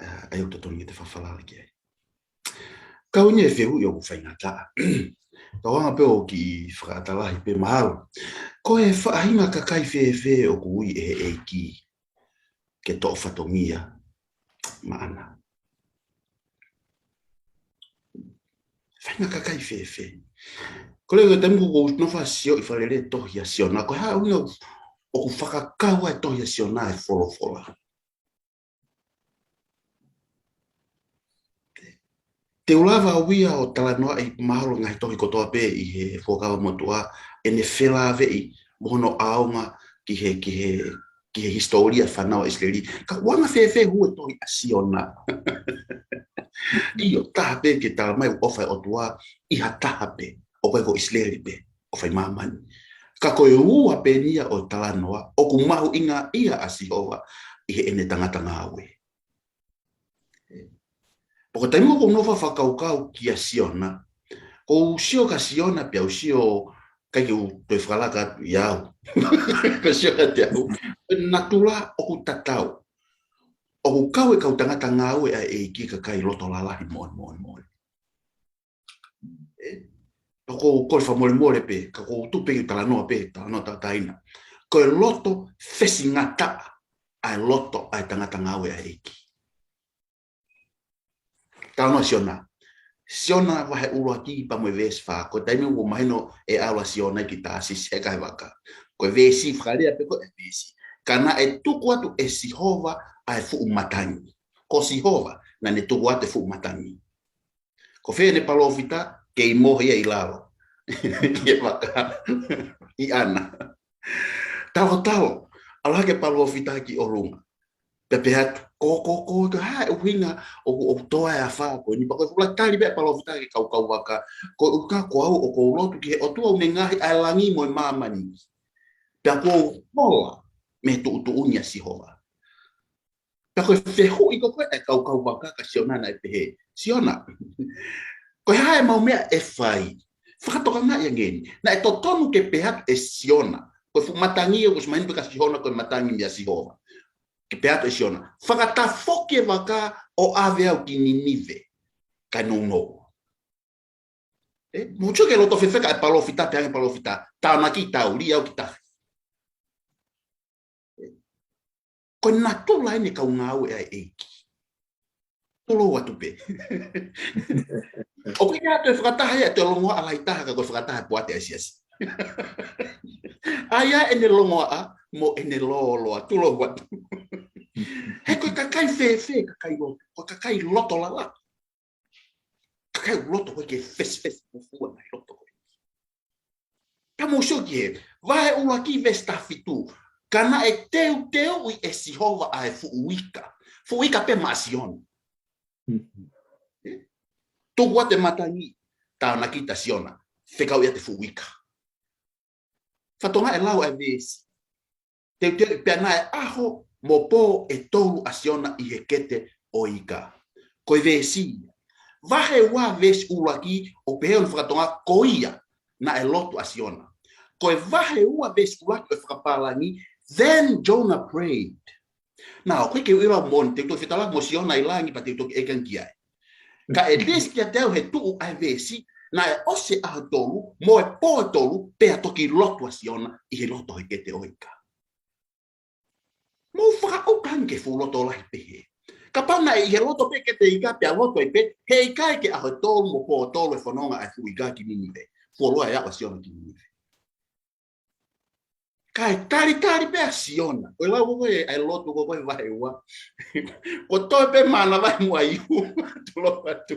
ʻA, ʻa ia ʻoku totonu ke te fakafalala ki ai. Kau ni e fehuʻi ʻoku faingataʻa. Tau hanga pē ʻo kiʻi fakaʻatā lahi pē mahalo. Ko e faʻahinga kakai fēfē ʻoku ui ʻe he ʻEiki ke toʻo fatongia maʻana? Faʻahinga kakai fēfē? Ko e lea ko e taimi ʻoku ou nofo ʻo sio ʻi he fale lea tohi ʻa Siona, ko e hā e ʻuhinga ʻoku fakakau ai e tohi ʻa Siona e folofola? Te u lava au ia ʻo talanoaʻi mahalo ngaahi tohi kotoa pē ʻi he Fuakava Motuʻa, ʻene felāveʻi mo hono ʻaonga ki he, ki he, ki he hisitōlia fānau ʻIsileli. Ka ʻoku anga fēfē hū e tohi ʻa Siona? ʻIo, taha pē ke tala mai ʻoku ʻofa e ʻOtua ʻi ha taha pē, ʻoku ʻikai ko ʻIsileli pē, ʻofa ʻi māmani. Ka ko e ua pē eni ia ʻo e talanoa, ʻoku mahuʻinga ia ʻa Sihova ʻi heʻene tangata ngāue. Pea ko e taimi ʻoku ou nofo ʻo fakakaukau kia Siona, ʻoku ou sio kia Siona pea u sio, ʻikai ke u toe fakalaka atu ia au. Ko Siona te au. Ko e natula ʻoku tatau. ʻOku kau e kau tangata ngāue ʻa e ʻEiki kakai loto lalahi moʻoni, moʻoni, moʻoni. ʻE, ʻoku ou kole fakamolemole pē, ka ʻoku ou tuku pē ke talanoa pē, talanoa tauʻatāina. Ko e loto fesingataʻa ʻa e loto ʻa e tangata ngāue ʻa e ʻEiki. Talanoa Siona. Siona vahe ʻuluaki pea mo e veesi fā, ko e taimi ʻoku mahino ʻe ʻalu ʻa Siona ki Tāsisi he kahe vaka. Ko e veesi fakalea pē ko e veesi. Ka naʻe tuku atu ʻe Sihova ʻa e fuʻu matangi. Ko Sihova, naʻa ne tuku atu e fuʻu matangi. Ko fē ʻene palōfita, kei mohe ia ʻi lalo. ʻI he vaka, ʻi ʻana. Talotalo, ʻalu hake e palōfita ki ʻolunga. Pea pehē atu, ko, ko, ko, ko e hā e ʻuhinga ʻoku, ʻoku toʻo e afā ko eni, pea ko e fuʻu tali pē ʻa e palōfita ki he kaukau vaka, ko e ʻuhinga ko au ʻoku ou lotu ki he ʻOtua ʻoku ne ngaohi ʻa e langi mo e māmani. Pea ʻoku ou hola mei he tuʻutuʻuni ʻa Sihova. Pea ko e fehuʻi ko ē ʻa e kaukau vaka kia Siona naʻe pehē, Siona, ko e hā ʻemau meʻa ʻe fai? Fakatokangaʻi ange eni. Naʻe totonu ke pehē atu ʻe Siona, ko e fuʻu matangi ʻoku ʻosi mahino pē kia Siona ko e matangi meia Sihova. Ke pehē atu ʻe Siona, fakatafoki e vaka ʻo ʻave au ki Ninive, kae nounou. ʻE, mou sio ki he loto fefeka ʻa e palōfita, pehē ange e palōfita, tānaki, tau lī au ki tahi. Ko e natula eni e kau ngāue ʻa e ʻEiki. Tulou atu pē. ʻOku ʻikai ke toe fakataha ia, toe longoaʻa lahi taha ka ko e fakataha e poate ʻa e siasi. ʻA ia ʻene longoaʻa mo ʻene lōloa, tulou atu. He ko e kakai fēfē, kakai loto, ko e kakai loto lalahi. Kakai loto ko ē ke fesifesi fuofua ʻi loto ko ē. Pea mou sio ki he, vahe ʻuluaki veesi taha fitu, ka naʻe teuteuʻi ʻe Sihova ʻa e fuʻu ika. Fuʻu ika pē maʻa Siona. Mhm. Tuku atu e matangi, tānaki ʻa Siona, fekauʻi atu e fuʻu ika. Fatongia e lau ʻa e veesi. Teuteuʻi pea naʻe ʻaho mo pō ʻe tolu ʻa Siona ʻi he kete ʻo e ika. Ko e veesi ia. Vahe ua veesi ʻuluaki ʻoku pehē hono fakatonga ko ia naʻe lotu ʻa Siona. Ko e vahe ua veesi ʻuluaki ʻo e fakapālangi, then Jonah prayed. Now, ʻoku ʻikai ke u ʻilo moʻoni, te u toki fetaulaki mo Siona ʻi langi pea te u toki ʻeke ange ki ai. Ka at least kiate au he tuʻu ʻa e veesi, naʻe ʻosi e ʻaho ʻe tolu, mo e pō ʻe tolu, pea toki lotu ʻa Siona ʻi he loto he kete ʻo e ika. Mou fakaʻuta ange ke fuʻu loto lahi pehē. Kapau naʻe ʻi he loto pē ke te ika pea loto ai pē, heʻikai ke ʻaho tolu mo pō tolu e fononga ʻa e fuʻu ika ki Ninive. Fuoloa e aʻu ʻa Siona ki Ninive. Kae talitali pē ʻa Siona. Ko e lau ko ē ʻa e lotu ko ē vahe ua. Ko e toe pē mānava ʻi muʻa ʻi ua, tulo atu.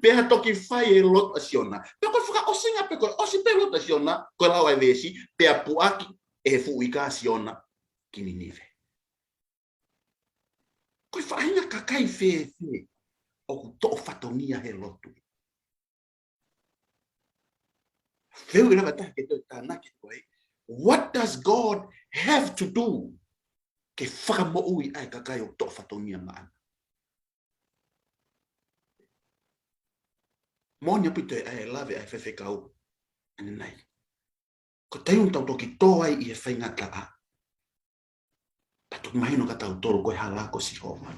Pea toki fai e lotu ʻa Siona. Pea ko e fakaʻosinga pē ko e ʻosi pē lotu ʻa Siona, ko e lau ʻa e veesi, pea puʻaki ʻe he fuʻu ika ʻa Siona ki Ninive. Ko e faʻahinga kakai fēfē ʻoku toʻo fatongia he lotu? Feu ʻi lava taha ke toe tānaki ko ē. What does God have to do ke fakamoʻui ʻa e kakai ʻoku toʻo fatongia maʻana? Moʻoni ʻaupito ʻa e lave ʻa e faifekau ʻanenai. Ko e taimi ʻoku tau toki tō ai ʻi he faingataʻa, pea toki mahino kia tautolu ko e hala ko Sihova.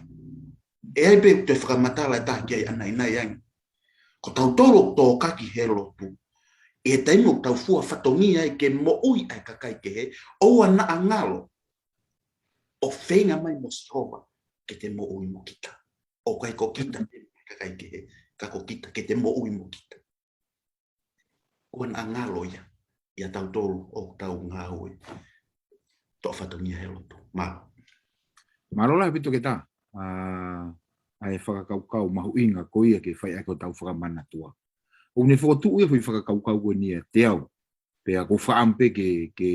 ʻE ʻi ai pē ʻeku toe fakamatala ʻe taha ki ai ʻanenai ange. Ko tautolu ʻoku tōkaki he lotu, ʻi he taimi ʻoku tau fua fatongia ai ke moʻui ʻa e kakai kehe, ʻoua naʻa ngalo ʻo feinga mai mo Sihova ke te moʻui mo kita. ʻOku ʻikai ko kita pē mo e kakai kehe, ka ko kita ke te moʻui mo kita. ʻOua naʻa ngalo ia ʻia tautolu ʻoku tau ngāue toʻo fatongia he lotu. Mālō. Mālō lahi ʻaupito Keta. ʻA, ʻa e fakakaukau mahuʻinga ko ia ke fai ʻaki hotau fakamanatua. ʻOku ne fokotuʻu ia foʻi fakakaukau ko eni ʻiate au. Pea ʻoku ou fakaʻamu pē ke, ke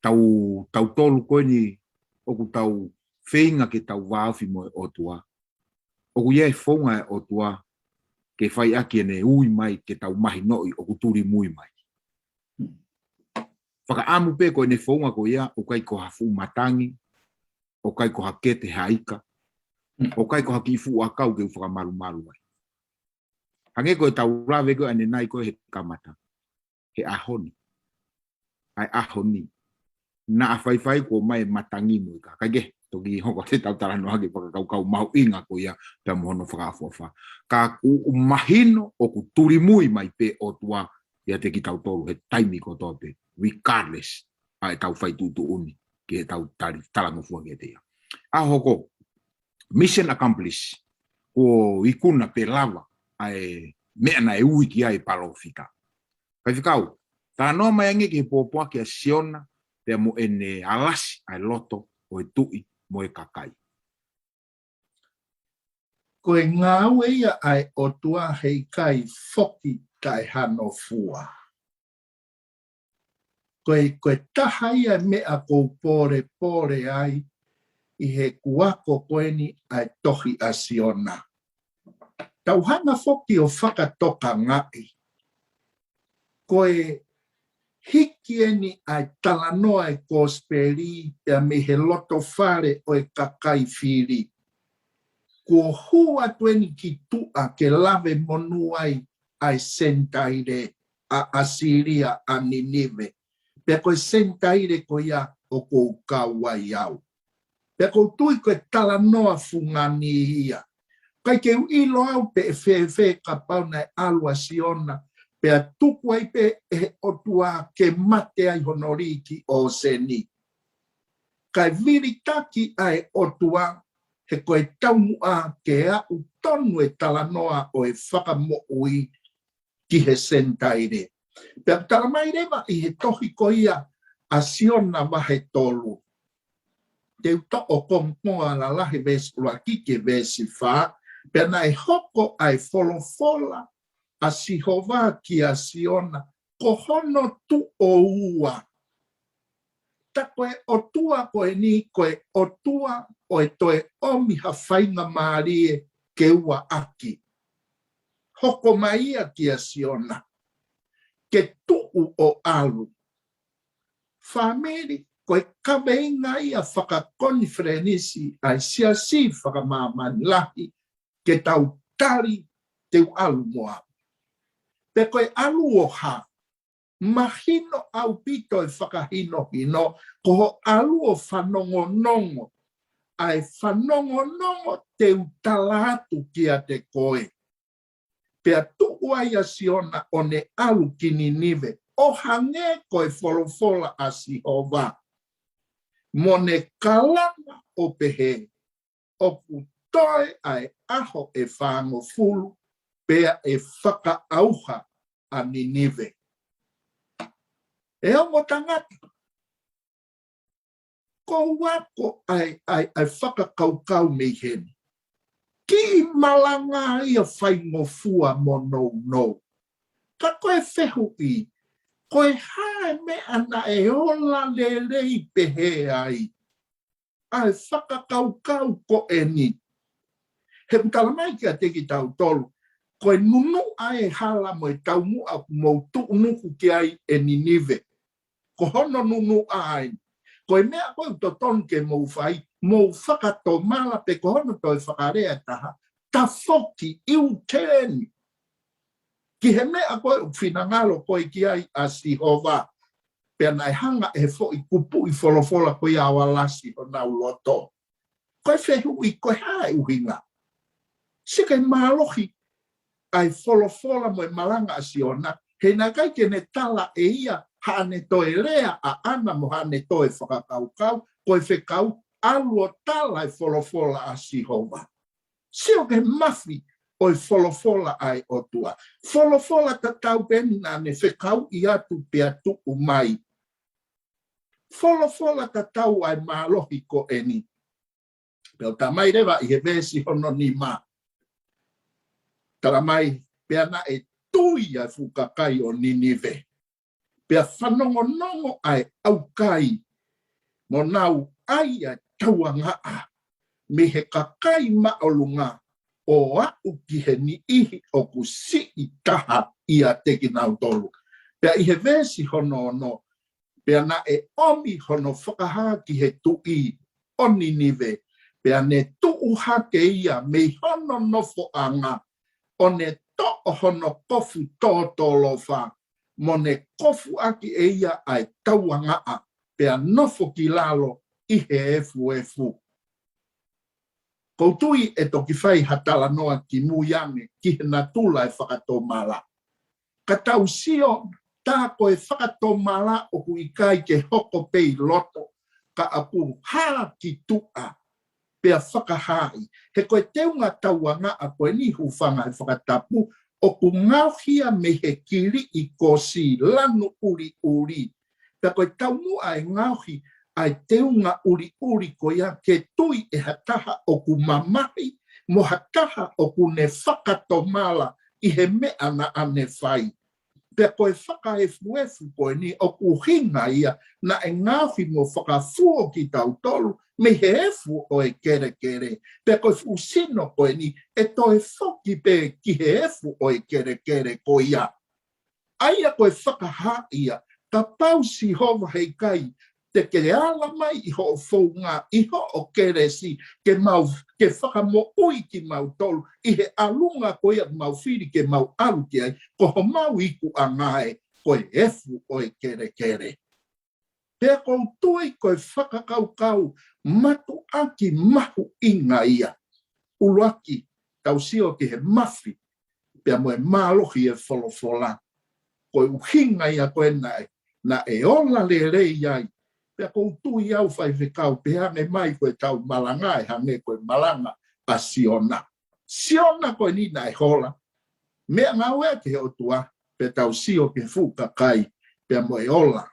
tau, tautolu ko eni ʻoku tau feinga ke tau vāofi mo e ʻOtua. ʻOku ʻi ai e founga ʻa e ʻOtua ke fai ʻaki ʻene ui mai ke tau mahinoʻi ʻoku tulimui mai. Fakaʻamu pē ko ʻene founga ko ia, ʻoku ʻikai ko ha fuʻu matangi, ʻoku ʻikai ko ha kete ha ika, ʻoku ʻikai ko ha kiʻi fuʻu ʻakau ke u fakamalumalu ai. Hangē ko e tau lave ko ē ʻanenai ko ē he kamata. He ʻaho ni. ʻA e ʻaho ni. Naʻa faifai kuo ʻomai e matangi mo e ika. Kae kehe, toki hoko atu ʻetau talanoa ki he fakakaukau mahuʻinga ko ia pea mo hono fakaʻofoʻofa. Ka ʻoku mahino ʻoku tulimui mai pē ʻOtua ʻiate kitautolu he taimi kotoa pē. Regardless ʻa ʻetau fai tuʻutuʻuni ki heʻetau tali talangofua kiate ia. ʻA hoko, mission accomplished. Kuo ikuna pē lava ʻa e meʻa naʻe ui ki ai e palōfita. Faifekau, talanoa mai ange ki he pōpoaki ʻa Siona, pea mo ʻene alasi ʻa e loto ʻo e tuʻi mo e kakai. Ko e ngāue ia ʻa e ʻOtua heʻikai foki kae hano fua. Ko e, ko e taha ia e meʻa ʻoku ou pōlepole ai ʻi heʻeku ako ko eni ʻa e tohi ʻa Siona. Tau hanga foki ʻo fakatokangaʻi. Ko e hiki eni ʻa e talanoa e kosipeli pea mei he loto fale ʻo e kakai fili. Kuo hū atu eni ki tuʻa ke lave monū ai ʻa e Senitaile ʻa ʻAsīlia ʻa Ninive. Pea ko e Senitaile ko ia ʻoku ou kau ai au. Pea ʻoku ou tui ko e talanoa fungani ia. ʻIkai ke u ʻilo au pe ʻe fēfē kapau naʻe ʻalu ʻa Siona, pea tuku ai pē ʻe he ʻOtua ke mate ai hono lī ki ʻōseni. Kae vilitaki ʻa e ʻOtua, he ko e taumuʻa ke aʻu tonu e talanoa ʻo e fakamoʻui ki he Senitaile. Pea ʻoku tala mai leva ʻi he tohi ko ia ʻa Siona vahe tolu. Te u toʻo kongokonga lalahi veesi ʻuluaki ki he veesi fā, pea naʻe hoko ʻa e folofola ʻa Sihova kia Siona, ko hono tuʻo ua. Tā ko e ʻOtua ko eni, ko e ʻOtua ʻo e toe ʻomi ha faingamālie ke ua ʻaki. Hoko mai ia kia Siona ke tuʻu ʻo ʻalu. Fāmili, ko e kaveinga ia fakakonifelenisi ʻa e Siasi fakamāmani lahi, ke tau tali te u ʻalu mo au. Pe ko e ʻalu ʻo hā, mahino ʻaupito e fakahinohino, ko hoʻo ʻalu ʻo fanongonongo, ʻa e fanongonongo te u tala atu kiate koe. Pea tuʻu ai ʻa Siona ʻo ne ʻalu ki Ninive, ʻo hangē ko e folofola ʻa Sihova. mo ne kalanga ʻo pehē, ʻoku toe ʻa e ʻaho ʻe fāngofulu, pea ʻe fakaʻauha ʻa Ninive. ʻE ongo tangata, ko ua ko ʻa e, ʻa e, ʻa e fakakaukau mei heni. Kiʻi malanga ia faingofua mo nounou. Ka ko e fehuʻi, ko e hā e meʻa naʻe ola lelei pehē ai ʻa e fakakaukau ko eni? He ʻoku tala mai kiate kitautolu, ko e nunuʻa e hala mo e taumuʻa ʻoku mou tuʻunuku ki ai ʻe Ninive. Ko hono nunuʻa eni. Ko e meʻa ko ē ʻoku totonu ke mou fai, mou fakatomala, pe ko hono toe fakalea ʻe taha, tafoki, U-turn ki he meʻa ko ē ʻoku finangalo ko ē ki ai ʻa Sihova. Pea naʻe hanga ʻe he foʻi kupuʻi folofola ko ia ʻo alasi honau loto. Ko e fehuʻi, ko e hā e ʻuhinga? Sio ki he mālohi ʻa e folofola mo e malanga ʻa Siona, he naʻe ʻikai ke ne tala ʻe ia haʻane toe lea ʻaʻana mo haʻane toe fakakaukau, ko e fekau, ʻalu ʻo tala e folofola ʻa Sihova. Sio ki he mafi ʻo e folofola ʻa e ʻOtua. Folofola tatau pē eni naʻa ne fekauʻi atu pea tuʻu mai. Folofola tatau ʻa e mālohi ko eni. Pea ʻoku tala mai leva ʻi he veesi hono nima. Tala mai, pea naʻe tui ʻa e fuʻu kakai ʻo Ninive. Pea fanongonongo ʻa e ʻaukai, mo nau ʻai ʻa e tauangaʻa mei he kakai māʻolunga ʻo aʻu ki he niʻihi ʻoku siʻi taha ʻiate kinautolu. Pea ʻi he veesi hono ono, pea naʻe ʻomi hono fakahā ki he tuʻi ʻo Ninive, pea ne tuʻu hake ia mei hono nofoʻanga, ʻo ne toʻo hono kofu tōtōlofa, mo ne kofuʻaki ʻe ia ʻa e tauangaʻa, pea nofo ki lalo ʻi he efuefu. ʻOku ou tui ʻe toki fai ha talanoa kimui ange ki he natula e fakatomala. Ka tau sio, tā ko e fakatomala ʻoku ʻikai ke hoko pē ʻi loto, ka ʻoku hā ki tuʻa, pea fakahaaʻi. He ko e teunga tauangaʻa ko eni, hūfanga he fakatapu, ʻoku ngaohi ia mei he kiliʻi kosi lanu ʻuliʻuli. Pea ko e taumuʻa e ngaohi ʻa e teunga ʻuliʻuli ko ia ke tui ʻe ha taha ʻoku mamahi, mo ha taha ʻoku ne fakatomala ʻi he meʻa naʻa ne fai. Pea ko e fakaefuefu ko eni ʻoku ʻuhinga ia naʻe ngaohi mo fakafuo kitautolu mei he efu ʻo e kelekele. Pea ko e fuʻu sino ko eni ʻe toe foki pē ki he efu ʻo e kelekele ko ia. ʻA ia ko e fakahā ia, kapau Sihova heʻikai te ke ala mai ʻi hoʻo founga, ʻi hoʻo kelesi, ke mau, ke fakamoʻui kimautolu ʻi he ʻalunga ko ia ʻoku mau fili ke mau ʻalu ki ai, ko homau ikuʻanga ē, ko e efu ʻo e kelekele. Pea ʻoku ou tui ko e fakakaukau mātuʻaki mahuʻinga ia. ʻUluaki, tau sio ki he mafi, pea mo e mālohi e folofola. Ko e ʻuhinga ia ko ē naʻe, naʻe ola lelei ai. Pea ʻoku ou tui au faifekau, pehē ange mai ko e tau malanga ʻe hangē ko e malanga ʻa Siona. Siona ko eni naʻe hola. Meʻangāue ki he ʻOtua, pea tau sio ki he fuʻu kakai, pea mo e ola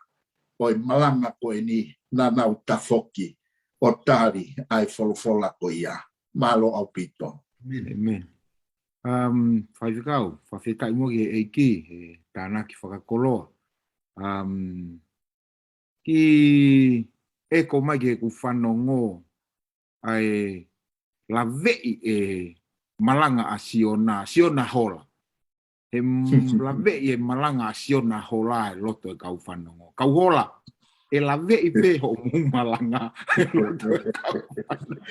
ʻo e malanga ko eni naʻa nau tafoki ʻo tali ʻa e folofola ko ia. Mālō ʻaupito. ʻĒmeni, ʻēmeni. Um, faifekau, fakafetaʻi muʻa ki he ʻEiki, he tānaki fakakoloa. Um, ki ʻeko mai ki heʻeku fanongo ʻa e laveʻi e malanga ʻa Siona, Siona hola. He m-, laveʻi e malanga ʻa Siona hola e loto e kau fanongo. Kau hola, ʻe laveʻi pē hoʻomou malanga e loto e kau fanongo.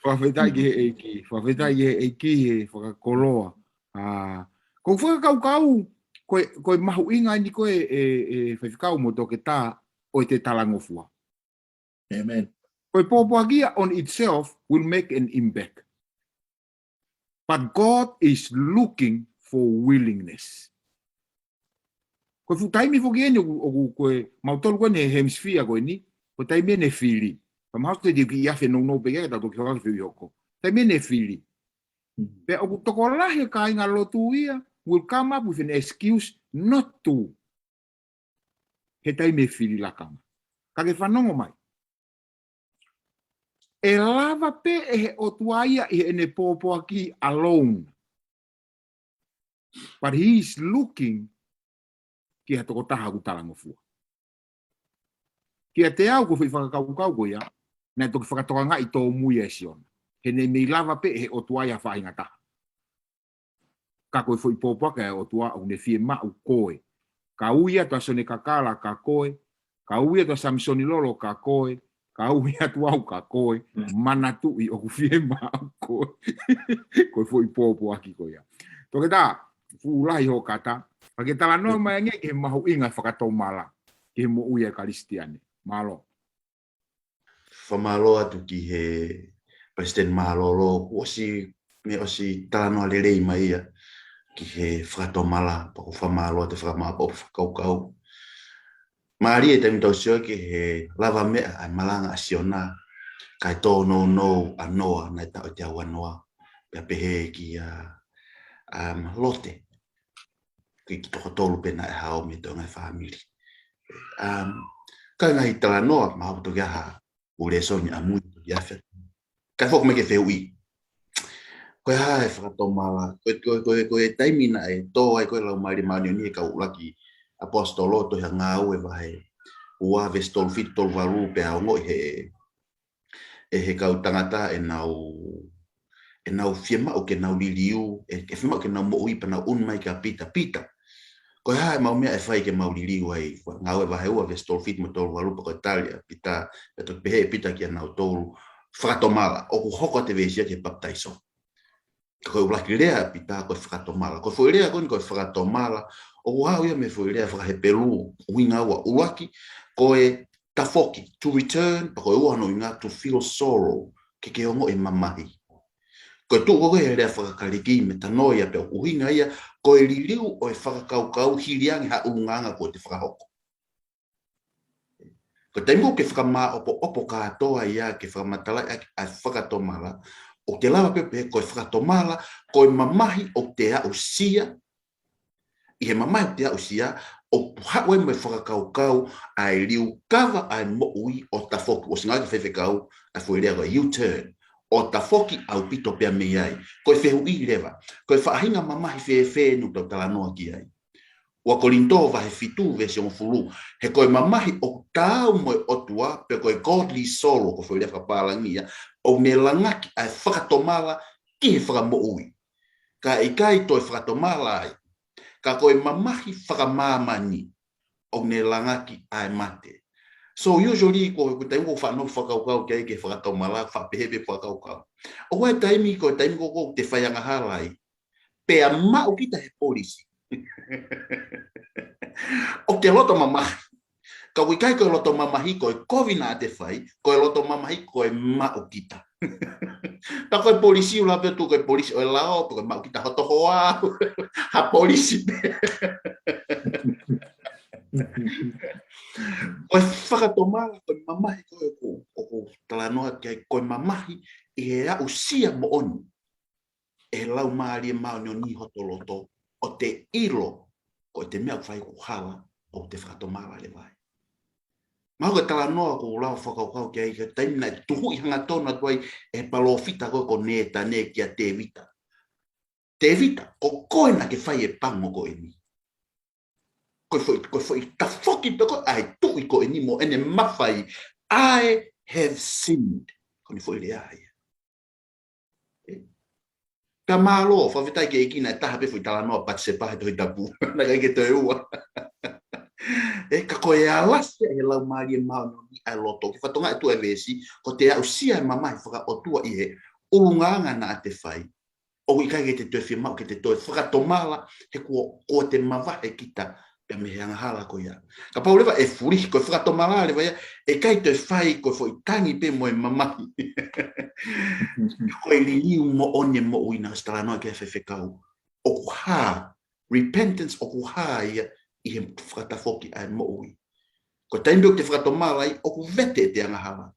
Fakafetaʻi ki he ʻEiki, fakafetaʻi ki he ʻEiki he fakakoloa. A, ko e fakakaukau, ko e, ko e mahuʻinga eni ko ē, e, e faifekau mo toketā ʻo e te talangofua. ʻĒmeni. Ko e pōpoaki ia on itself will make an impact. But God is looking for willingness. Ko e fuʻu taimi foki eni ʻoku, ʻoku, ko e mautolu ko eni he hemisphere ko eni, Ko e taimi ʻene fili. Pea mahalo te u kiʻi afe nounou pē ke tau toki hoko ki he fehuʻi hoko. Taimi ʻene fili. Pea ʻoku tokolahi e kāinga lotu ia, will come up with an excuse not to. He taimi ʻe fili lakanga. Ka ke fanongo mai. ʻE lava pē ʻe he ʻOtua ia ʻi heʻene pōpoaki alone. But he is looking ki ha tokotaha ʻoku talangofua. Kiate au ko e foʻi fakakaukau ko ia, naʻe toki fakatokangaʻi tōmui ʻe Siona. He naʻe mei lava pē ʻe he ʻOtua ia faʻahinga taha. Ka ko e foʻi pōpoaki ʻa e ʻOtua ʻoku ne fiemaʻu koe. Ka ui atu ʻa Sione Kakala ka koe, ka ui atu ʻa Samisoni Lolo ka koe, ka ui atu au ka koe, manatuʻi ʻoku fiemaʻu koe. Ko e foʻi pōpoaki ko ia. Toketā, fuʻu lahi hoʻo kata, ka ke talanoa mai ange ki he mahuʻinga e fakatomala, ki he moʻui ʻa e Kalisitiane. Mālō. Fakamālō atu ki he Palesiteni Mālōlō, kuo ʻosi, ne ʻosi talanoa lelei mai ia ki he fakatomala, pea ʻoku fakamālō atu e fakamāʻopoʻopo fakakaukau. Mālie e taimi tau sio ki he lavameʻa ʻa e malanga ʻa Siona, kae tōnounou ʻa Noa, naʻe taʻu ʻe teau ʻa Noa, pea pehē kia, um, Lote. Ki, ki toko tolu pē naʻe hao mei he toenga e fāmili. Um, ka e ngaahi talanoa, mahalo ʻoku toki ʻi ai ha fuʻu lēsoni ʻamui toki afe. Kae foki mai ki he fehuʻi. Ko e hā e fakatomala, ko e, ko e, ko e, ko e taimi naʻe tō ai ko e Laumālie Māʻoniʻoni he kau ʻuluaki ʻaposetolo, tohi ʻa Ngāue vahe ua veesi tolu fitu, tolu valu, pea ongoʻi he ʻe he kau tangata ʻenau, ʻenau fiemaʻu ke nau liliu, ʻe, ʻe fiemaʻu ke nau moʻui pea nau ʻunu mai kia Pita, Pita. Ko e hā ʻemau meʻa ʻe fai ke mau liliu ai, Ngāue vahe ua veesi tolu fitu mo tolu valu, pea ko e tali ʻa Pita, pea toki pehē ʻe Pita kia nautolu, fakatomala, ʻoku hoko atu e veesi ia ki he papitaiso. Ka ko e ʻuluaki lea ʻa Pita ko e fakatomala. Ko e foʻi lea ko eni ko e fakatomala, ʻoku haʻu ia mei he foʻi lea faka-Hepelū, ʻuhinga ua, ʻuluaki, ko e tafoki, to return, pea ko e ua hono ʻuhinga, to feel sorrow, ke ke ongoʻi e mamahi. Ko e tuʻu ko ē he lea faka-Kalisi, metanoia, pea ʻoku ʻuhinga ia, ko e liliu ʻo e fakakaukau hili ange ha ʻulungaanga kuo te fakahoko. Ko e taimi ʻoku ke fakamāʻopoʻopo kātoa ia ke fakamatalaʻi ʻaki ʻa e fakatomala, ʻoku te lava pē pehē ko e fakatomala, ko e mamahi ʻoku te aʻusia, ʻi he mamahi ʻoku te aʻusia, ʻoku haʻu ai mo e fakakaukau ʻa e liukava ʻa e moʻui ʻo tafoki, ʻosi ngāueʻaki ʻe he faifekau ʻa e foʻi lea ko e U-turn, ʻo tafoki ʻaupito pea mei ai. Ko e fehuʻi leva, ko e faʻahinga mamahi fēfē ʻoku tau talanoa ki ai? Ua Kolinitō vahe fitu veesi hongofulu, he ko e mamahi ʻoku taau mo e ʻOtua, pe ko e godly sorrow, ko e foʻi lea fakapālangi ia, ʻoku ne langaki ʻa e fakatomala ki he fakamoʻui. Ka ʻikai toe fakatomala ai, ka ko e mamahi fakamāmani ʻoku ne langaki ʻa e mate. So usually, ko e taimi ʻoku ou faʻa nofo fakakaukau ki ai ki he fakatomala, faʻa pehē pē fakakaukau. ʻOku ʻi ai e taimi, ko e taimi ko ē ʻoku te fai angahala ai, pea maʻu kita he polisi. ʻOku te loto mamahi. Ka ʻoku ʻikai ko e loto mamahi ko e kovi naʻa te fai, ko e loto mamahi ko e maʻu kita. Pea ko e polisi ʻoku lava pē ʻo tuʻu ko e polisi ʻo e lao, pe ko e maʻu kita hoto hoa, ha polisi pē. Ko e fakatomala, ko e mamahi ko ē ʻoku, ʻoku talanoa ki ai, ko e mamahi ʻi he aʻusia moʻoni ʻe he Laumālie Māʻoniʻoni hoto loto, ʻo te ʻilo, ko e te meʻa ʻoku fai ʻoku hala, ʻoku te fakatomala leva ai. Mahalo ko e talanoa ʻoku ou lava fakakaukau ki ai, ko e taimi naʻe tuhuʻi hangatonu atu ai ʻe he palōfita ko ē ko Nētane kia Tēvita. Tēvita, ko koe naʻa ke fai e pango ko eni. Ko e foʻi, ko e foʻi tafoki pē ko ē ʻa e tuʻi ko eni mo ʻene mafai, "I have sinned." Ko eni foʻi lea ia. Ē. Pea mālō, fakafetaʻi ki he ʻEiki naʻe taha pē foʻi talanoa Patisepa he Tohi Tapu. Naʻe ʻikai ke toe ua. Ē, ka ko e alasi ʻe he Laumālie Māʻoniʻoni ʻa e loto. Ke fatongia ʻe tuʻu e veesi, ko e te aʻusia e mamahi fakaʻotua ʻi he ʻulungaanga naʻa te fai. ʻOku ʻikai ke te toe fiemaʻu ke te toe fakatomala, he kuo, kuo te mavahe kita pea mei he angahala ko ia. Kapau leva ʻe fulihi, ko e fakatomala leva ia, ʻe ʻikai toe fai ko e foʻi tangi pē mo e mamahi. Ko e liliu moʻoni e moʻui naʻe ʻosi talanoa ki ai e faifekau. ʻOku hā, repentance ʻoku hā ia ʻi he fakatafoki ʻa e moʻui. Ko e taimi ʻoku te fakatomala ai, ʻoku vete ʻete angahala.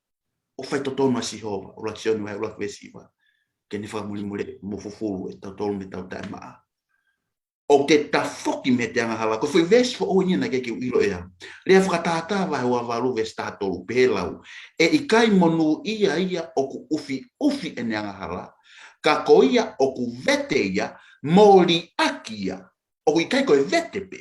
ʻOku fai totonu ʻa Sihova, ʻuluaki Sione vahe ʻuluaki veesi hiva, ke ne fakamolemoleʻi mo fufulu ʻe tautolu mei heʻetau taʻemaʻa. ʻOku te tafoki mei heʻete angahala. Ko e foʻi veesi foʻou eni naʻe ʻikai ke u ʻilo ʻe au. Lea Fakatātā vahe ua valu veesi taha tolu, pehē ʻe he lau: ʻE ʻikai monūʻia ia ʻoku ʻufiʻufi ʻene angahala, ka ko ia ʻoku vete ia, mo liʻaki ia. ʻOku ʻikai ko e vete pē,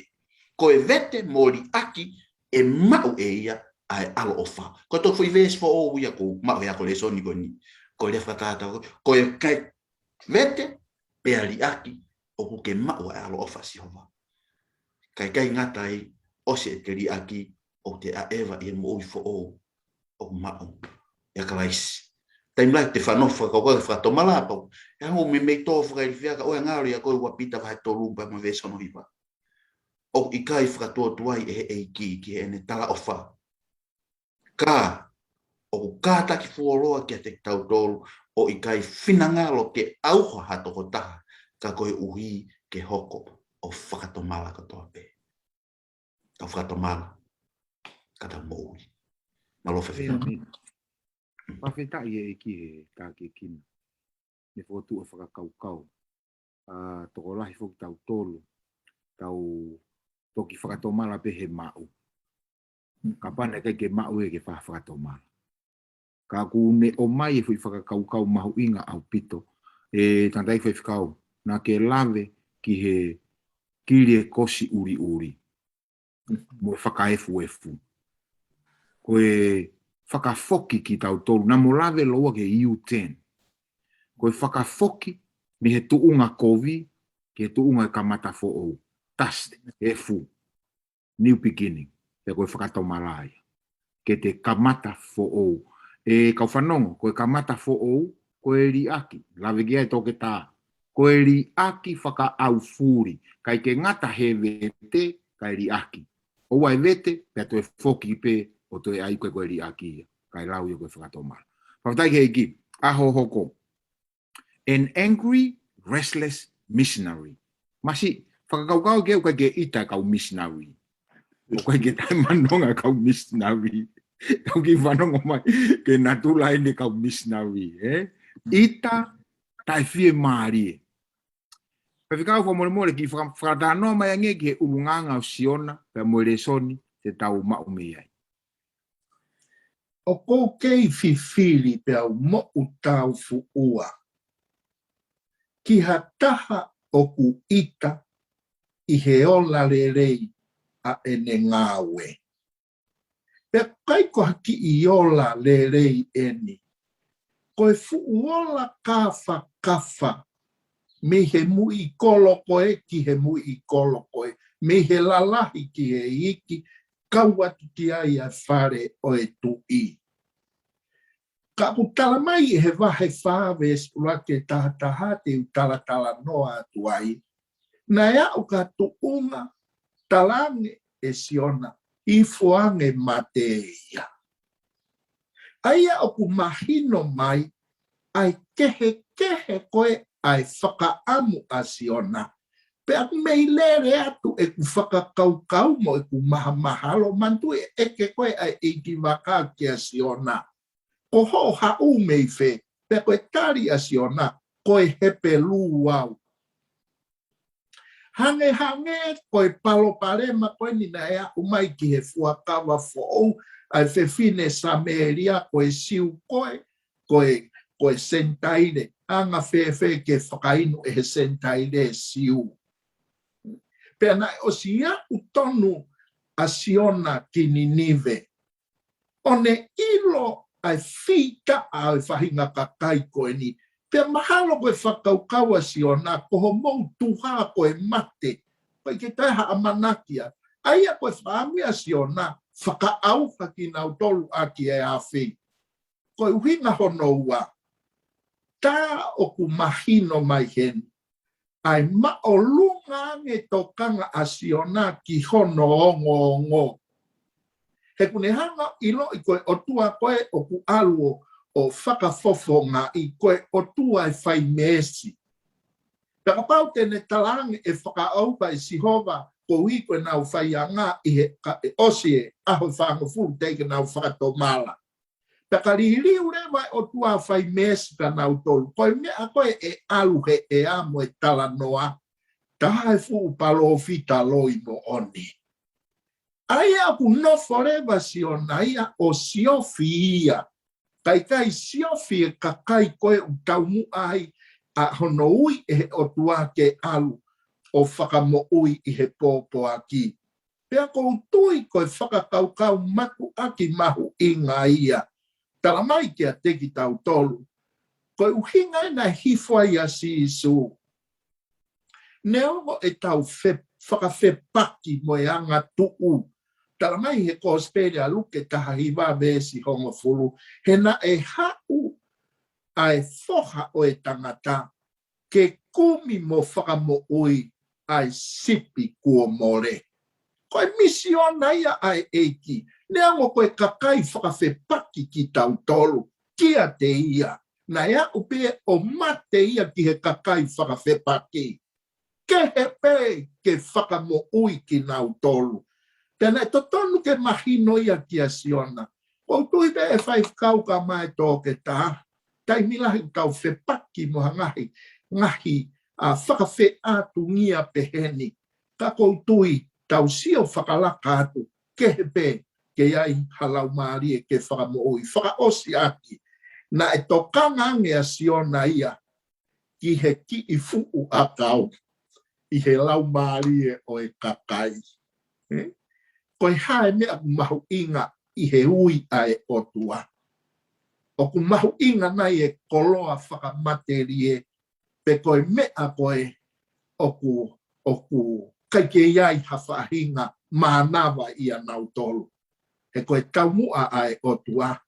ko e vete mo liʻaki, ʻe maʻu ʻe ia ʻa e ʻaloʻofa. Ko e toki foʻi veesi foʻou ia ʻoku maʻu he ako lēsoni ko eni. Ko e Lea Fakatātā, ko e kai vete, pea liʻaki, ʻoku ke maʻu ʻa e ʻaloʻofa ʻa Sihova. Ka ʻikai ngata ai, ʻosi ʻete liʻaki, ʻoku te ʻaʻeva ʻi he moʻui foʻou ʻoku maʻu ʻia Kalaisi. Taimi lahi te fanongo fakakaukau ki he fakatomala pau. ʻE hangē ʻoku meimei tō fakailifia ka ʻoua ngalo ia ko e ua Pita vahe tolu pea mo e veesi hono hiva. ʻOku ʻikai fakatuotuai ʻe he ʻEiki ki heʻene talaʻofa. Ka, ʻoku kātaki fuoloa kiate kitautolu, ʻoku ʻikai finangalo ke ʻauha ha tokotaha, ka koeʻuhi ke hoko ʻo fakatomala kotoa pē. Tau fakatomala, ka tau moʻui. Mālō fefine. Fakafetaʻi ʻEiki he tākiekina. Ne fokotuʻu e fakakaukau. ʻA, tokolahi foki tautolu, tau toki fakatomala pē he maʻu. Kapau naʻe ʻikai ke maʻu ʻe ke fa-, fakatomala. Ka ʻoku ne ʻomai e foʻi fakakaukau mahuʻinga ʻaupito, ʻe tangataʻeiki faifekau, naʻa ke lave ki he kili e kosi ʻuliʻuli mo e fakaefuefu. Ko e fakafoki kitautolu, naʻa mo lave lōua ki he U ten. Ko e fakafoki mei he tuʻunga kovi ki he tuʻunga e kamata foʻou. Dust, efu. New beginning. Pea ko e fakatomala ia. Ke te kamata foʻou. ʻE kau fanongo, ko e kamata foʻou, ko e liʻaki. Lave ki ai toketā. Ko e liʻaki fakaʻaufuli. ʻIkai ke ngata he vete, kae liʻaki. ʻOua ʻe vete, pea toe foki pē ʻo toe ʻai ko e, ko e liʻaki ia. Kae lau ia ko e fakatomala. Fakafetaʻi ki he ʻEiki, ʻaho hoko. An angry, restless missionary. Masiʻi, fakakaukau ke ʻoku ʻikai ke ʻita kau missionary. ʻOku ʻikai ke taʻemanonga kau missionary. Kau kiʻi fanongo mai, ke natula ʻene kau missionary, ē? ʻIta, taʻefiemālie. Faifekau fakamolemole kiʻi faka-, fakatalanoa mai ange ki he ʻulungaanga ʻo Siona, pea mo e lēsoni, te tau maʻu mei ai. ʻOku ou kei fifili pea u moʻutāufuʻua ki ha taha ʻoku ʻita ʻi he ola lelei ʻa ʻene ngāue. Pea ʻikai ko ha kiʻi ola lelei eni. Ko e fuʻu ola kāfakafa mei he muʻi kolo ko ē ki he muʻi kolo ko ē, mei he lalahi ki he iiki, kau atu ki ai ʻa e fale ʻo e tuʻi. Ka ʻoku tala mai ʻe he vahe fā veesi ʻuluaki ki he taha taha te u talatalanoa atu ai, naʻe aʻu ki ha tuʻunga talaange ʻe Siona, ifo ange mate ia. ʻA ia ʻoku mahino mai ʻa e kehekehe ko ē ʻa e fakaʻamu ʻa Siona. Pea ʻoku mei lele atu ʻeku fakakaukau mo ʻeku mahamahalo, manatuʻi e ʻeke ko ē ʻa e ʻeikivaka kia Siona. Ko hoʻo haʻu mei fē? Pea ko e tali ʻa Siona, ko e Hepelū au. Hangehangē ko e palopalema ko eni naʻe aʻu mai ki he fuakava foʻou, ʻa e fefine Samēlia, ko e Siu ko ē, ko e, ko e Senitaile, anga fēfē ke fakainu ʻe he Senitaile e Siu. Pea naʻe ʻosi aʻu tonu ʻa Siona ki Ninive. ʻO ne ʻilo ʻa e fita ʻa e faʻahinga kakai ko eni. Pea mahalo ko e fakakaukau ʻa Siona, ko hoʻomou tuha ko e mate. ʻOku ʻikai ke toe ha ʻamanaki ia. ʻA ia ko e fakaʻamu ʻa Siona, fakaʻauha kinautolu ʻaki e afi. Ko e ʻuhinga hono ua, tā ʻoku mahino mai heni ʻa e māʻolunga ange tokanga ʻa Siona ki hono ongoongo. He ʻoku ne hanga ʻo ʻiloʻi ko e ʻOtua ko ē ʻoku ʻalu ʻo, ʻo fakafofongaʻi, ko e ʻOtua ʻe fai meesi. Pea kapau te ne talaange ʻe fakaʻauha ʻe Sihova, koeʻuhi ko ʻenau faianga ʻi he ka, ʻosi e ʻaho ʻe fāngofulu teʻeki ke nau fakatomala. Pea ka liliu leva e ʻOtua ʻo fai meesi kia nautolu. Ko e meʻa ko ē ʻe ʻalu he ʻea mo e talanoa, tā e fuʻu palōfita loi moʻoni. ʻA ia ʻoku nofo leva Siona ia ʻo siofi ia. Kae ʻikai siofi e kakai ko ē ʻoku taumuʻa ai ʻa hono ui ʻe he ʻOtua ke ʻalu ʻo fakamoʻui ʻi he pōpoaki. Pea ʻoku ou tui ko e fakakaukau mātuʻaki mahuʻinga ia. Talamai kiate kitautolu, ko e ʻuhinga ia naʻe hifo ai ʻa Sīsū. Neongo ʻetau fe, fakafepaki mo e angatuʻu. Talamai he Kosipeli ʻa Luke taha hiva veesi hongofulu, he naʻe haʻu ʻa e Foha ʻo e Tangata ke kumi mo fakamoʻui ʻa e sipi kuo mole. Ko e misiona ia ʻa e ʻEiki, neongo ko e kakai fakafepaki kitautolu kiate ia. Naʻe aʻu pē ʻo mate ia ki he kakai fakafepaki. Kehe pē ke fakamoʻui kinautolu. Pea naʻe totonu ke mahino ia kia Siona. ʻOku ou tui pē ʻe faifekau kae ʻumaʻā e toketā, taimi lahi ʻoku tau fepaki mo ha ngaahi, ngaahi, ʻa, fakafeʻātungia peheni. Ka ʻoku ou tui tau sio fakalaka atu, kehe pē ke ʻi ai ha laumālie ke fakamoʻui. Fakaʻosi ʻaki, naʻe tokanga ange ʻa Siona ia ki he kiʻi fuʻu ʻakau ʻi he laumālie ʻo e kakai. Ē? Ko e hā e meʻa ʻoku mahuʻinga ʻi he ui ʻa e ʻOtua? ʻOku mahuʻinga nai e koloa fakamatelie, pe ko e meʻa ko ē ʻoku, ʻoku ʻikai ke ʻi ai ha faʻahinga mānava ʻia nautolu? He ko e taumuʻa ʻa e ʻOtua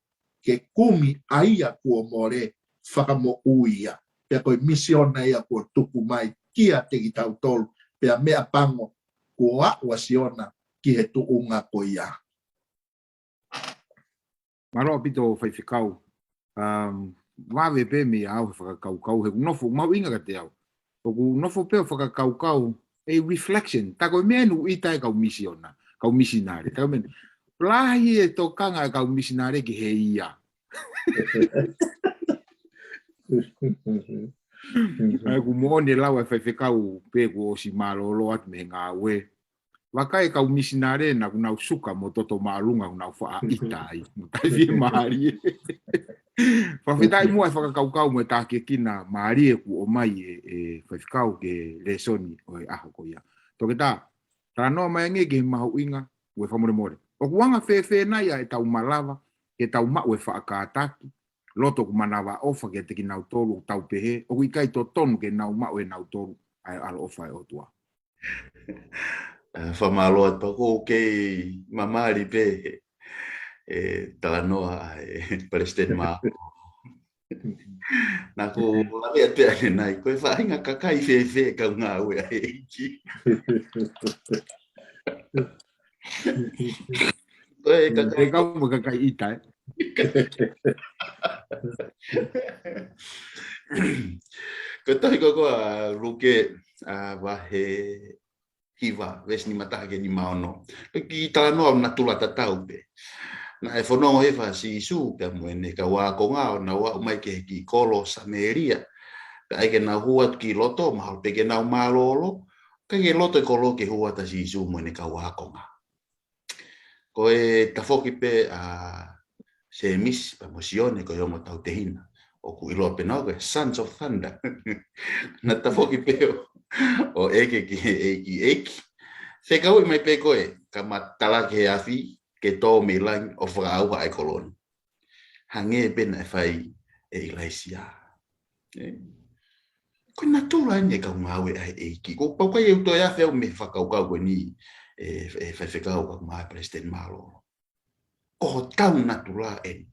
ke kumi ʻa ia kuo mole, fakamoʻui ia. Pea ko e misiona ia kuo tuku mai kiate kitautolu, pea meʻapango kuo aʻu ʻa Siona ki he tuʻunga ko ia. Mālō ʻaupito faifekau. Um, vave pē mei au he fakakaukau, he ʻoku nofo, mahuʻinga kiate au. ʻOku nofo pē ʻo fakakaukau, a reflection. Tā ko e meʻa ʻeni ʻoku ʻita ai e kau misiona, kau misinale. Tā ko e meʻa ʻeni. Lahi e tokanga e kau misinale ki he ia. ʻA ia ʻoku moʻoni e lau ʻa e faifekau pē kuo ʻosi mālōlō atu mei he ngāue. Vakai e kau misinale naʻa nau suka mo toto māʻolunga ʻoku nau faʻa ʻita ai. Mo taʻe fiemālie. Fakafetaʻi muʻa e fakakaukau mo e tākiekina mālie kuo ʻomai ʻe, ʻe faifekau ki he lēsoni ʻo e ʻaho ko ia. Toketā, talanoa mai ange ki he mahuʻinga, ʻoku fakamolemole. ʻOku anga fēfē nai ʻa ʻetau malava ke tau maʻu e faʻa kātaki, loto ʻoku manavaʻofa kiate kinautolu ʻoku tau pehē ʻoku ʻikai totonu ke nau maʻu ʻe nautolu ʻa e ʻaloʻofa ʻa e ʻOtua? ʻA, fakamālō atu, pea ʻoku ou kei mamali pē he talanoa ʻa e Palesiteni Mālōlō. Naʻa ku lave atu pē ʻanenai, ko e faʻahinga kakai fēfē e kau ngāue ʻa e ʻEiki? Ko e kakai, e kau mo e kakai ʻita, ē? Ko e tohi ko ē ʻa Luke, ʻa, vahe hiva, veesi nima taha ki he nima ono. Ko e kiʻi talanoa ʻo natula tatau pē. Naʻe fononga hifo ʻa Sīsū pea mo ʻene kau ākonga ʻo nau aʻu mai ki he kiʻi kolo Samēlia. Pea ʻai ke nau hū atu ki loto, mahalo pē ke nau mālōlō, ʻikai ke loto e kolo ke hū atu ʻa Sīsū mo ʻene kau ākonga. Ko e tafoki pē ʻa Sēmisi pea mo Sione, ko e ongo tautehina, ʻoku ʻiloa pē ʻe nautolu ko e Sons of Thunder. Naʻe tafoki pē ʻo, ʻo ʻeke ki he ʻEiki, ʻEiki, fekauʻi mai pē koe, ka ma tala ki he afi ke tō mei langi ʻo fakaʻauha ʻa e kolo ni, hangē pē naʻe fai ʻe ʻIlaisiā. Ē? Ko e natula ʻeni e kau ngāue ʻa e ʻEiki. Ko e pau ʻikai ke u toe afe au mei he fakakaukau ko eni, ē, ē faifekau kae ʻumaʻā e Palesiteni Mālōlō. Ko hotau natula ʻeni.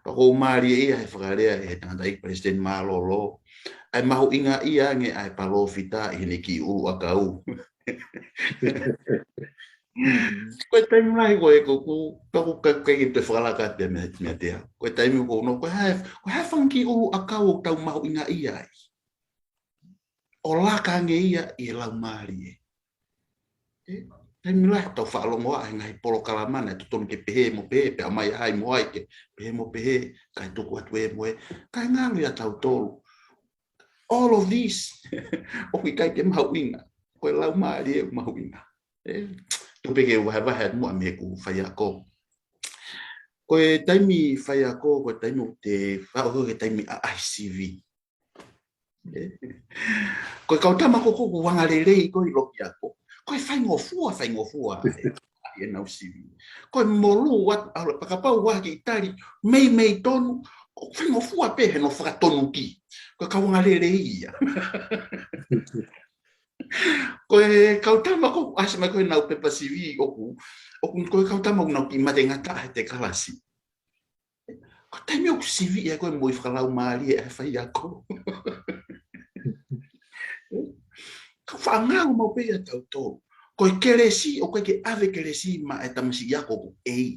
Pea ʻoku mālie ia he fakalea ʻe he tangataʻeiki Palesiteni Mālōlō, ʻa e mahuʻingaʻia ange ʻa e palōfita ʻi heʻene kiʻi ʻulu ʻakau. Ko e taimi lahi ko ē ʻoku, ʻoku, ʻoku ʻikai ke toe fakalaka atu mei, meiate au. Ko e taimi ʻoku ou nofo, ko e hā, ko e hā e fanga kiʻi ʻulu ʻakau ʻoku tau mahuʻingaʻia ai ʻo laka ange ia ʻi he laumālie? Ē, taimi lahi tau faʻa longoaʻa he ngaahi polokalama naʻe totonu ke pehē mo pehē, pea ʻomai ʻa hai mo hai ke pehē mo pehē, kae tuku atu ē mo ē, kae ngalo ia tautolu. All of this, ʻoku ʻikai ke mahuʻinga. Ko e laumālie ʻoku mahuʻinga. Ē, tuku pē ke u vahevahe atu muʻa mei heʻeku faiako. Ko e taimi faiako, ko e taimi ʻoku te faʻo ko e taimi ʻaʻahi sivi. Ē? Ko e kau tama ko ē ʻoku anga lelei ko ē ʻi loki ako. Ko e faingofua, faingofua ē, ʻenau sivi. Ko e molu atu, ʻalu ʻo fakapapauʻi ke ʻi tali, meimei tonu, ko e faingofua pē heʻenau fakatonuki. Ko e kau anga lelei ia. Ko e kau tama ko ē ʻoku ʻasi mai ko ē ʻenau pepa sivi ʻoku, ʻoku, ko e kau tama ʻoku nau kiʻi mate ngata he te kalasi. Ko e taimi ʻoku sivi ia ko e moʻui fakalaumālie ʻa e faiako. Ka faʻa ngalo maʻu pē ia tautolu. Ko e kelesi, ʻoku ʻikai ke ʻave kelesi maʻa e tamasiʻi ako ʻoku ʻei.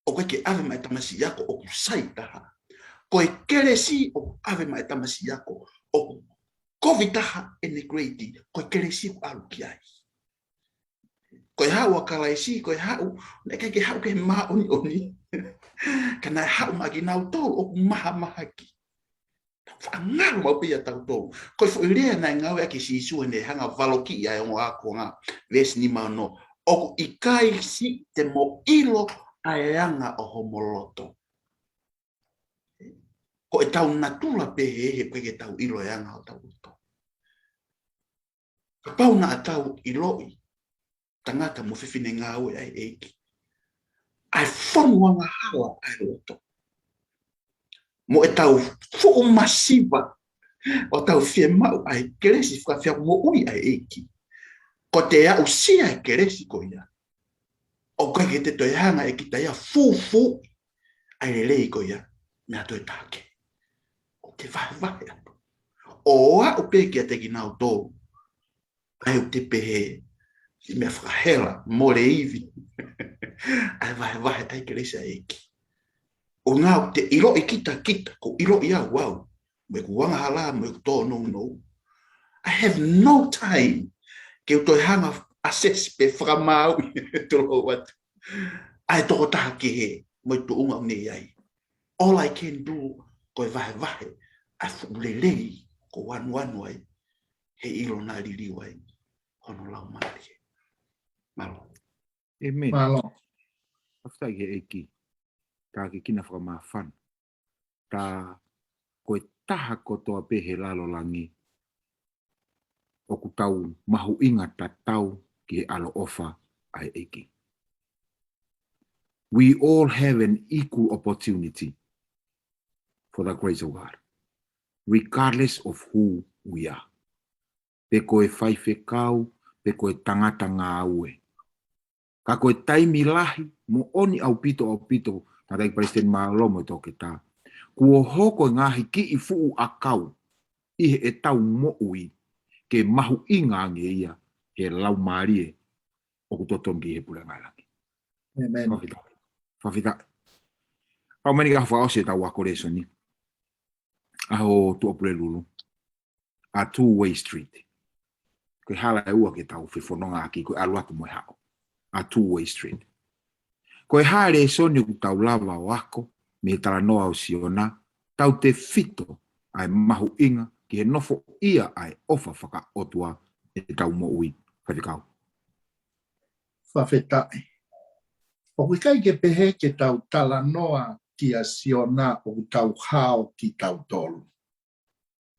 ʻOku ʻikai ke ʻave maʻa e tamasiʻi ako ʻoku sai taha. Ko e kelesi ʻoku ʻave maʻa e tamasiʻi ako ʻoku kovi taha ʻene grade, ko e kelesi ʻoku ʻalu ki ai. Ko e haʻu ʻa Kalaisi, ko e haʻu, naʻe ʻikai ke haʻu ke māʻoniʻoni. Ka naʻe haʻu maʻa kinautolu ʻoku mahamahaki. Faʻa ngalo maʻu pē ia tautolu. Ko e foʻi lea naʻe ngāueʻaki ʻe Sīsū heʻene hanga ʻo valokiʻi ʻa e ongo ākonga, veesi nima ono. ʻOku ʻikai siʻi te mo ʻilo ʻa e anga ʻo homo loto. Ko ʻetau natula pē he, he ʻoku ʻikai ke tau ʻilo e anga ʻo hotau loto. Kapau naʻa tau ʻiloʻi tangata mo fefine ngāue ʻa e ʻEiki, ʻa e fonu angahala ʻa e loto, mo ʻetau fuʻu masiva ʻo tau fiemaʻu ʻa e kelesi fakafeʻao moʻui ʻa e ʻEiki, ko ʻete aʻusia e kelesi ko ia, ʻoku ʻikai ke te toe hanga ʻe kita ia ʻo fufū ʻa e lelei ko ia mei ha toe taha kehe. ʻOku te vahevahe atu. ʻO aʻu pē kiate kinautolu ʻa ia ʻoku te pehē, siʻi meʻa fakahela, mole ivi. ʻA e vahevahe ʻa e kelesi ʻa e ʻEiki. ʻUhinga ʻoku te ʻiloʻi kita, kita, ʻoku ʻiloʻi au, au. Mo ʻeku angahala, mo ʻeku tōnounou. I have no time ke u toe hanga ʻo assess pe fakamaauʻi, tulou atu, ʻa e tokotaha kehe mo e tuʻunga ʻoku ne ʻi ai. All I can do, ko e vahevahe ʻa e fuʻu lelei ʻoku ou anuanu ai, he ʻilo naʻa liliu ai hono laumālie. Mālō. ʻĒmeni. Mālō. Fakafetaʻi ki he ʻEiki. Tākiekina fakamāfana. Tā ko e taha kotoa pē he lalo langi ʻoku tau mahuʻinga tatau ki he ʻaloʻofa ʻa e ʻEiki. We all have an equal opportunity for the grace of God, regardless of who we are. Pe ko e faifekau, pe ko e tangata ngāue. Ka ko e taimi lahi, moʻoni ʻaupito, ʻaupito, Tangataʻeiki Palesiteni Mālōlō mo e Toketā, kuo hoko e ngaahi kiʻi fuʻu ʻakau ʻi heʻetau moʻui ke mahuʻinga ange ia he laumālie ʻoku totonu ki he puleʻanga ʻo e langi. ʻĒmeni. Fakafetaʻi. Fakafetaʻi. Kau mani ka fakaʻosi ʻetau ako lēsoni. ʻAho Tuʻapulelulu. A two-way street. Ko e hala ʻe ua ke tau fefonongaʻaki, ko e ʻalu atu mo e haʻu. A two-way street. Ko e hā e lēsoni ʻoku tau lava ʻo ako mei he talanoa ʻo Siona, tautefito ʻa e mahuʻinga ki he nofoʻia ʻa e ʻofa fakaʻotua ʻi heʻetau moʻui, faifekau? Fakafetaʻi. ʻOku ʻikai ke pehē ke tau talanoa kia Siona ʻoku tau hao kitautolu.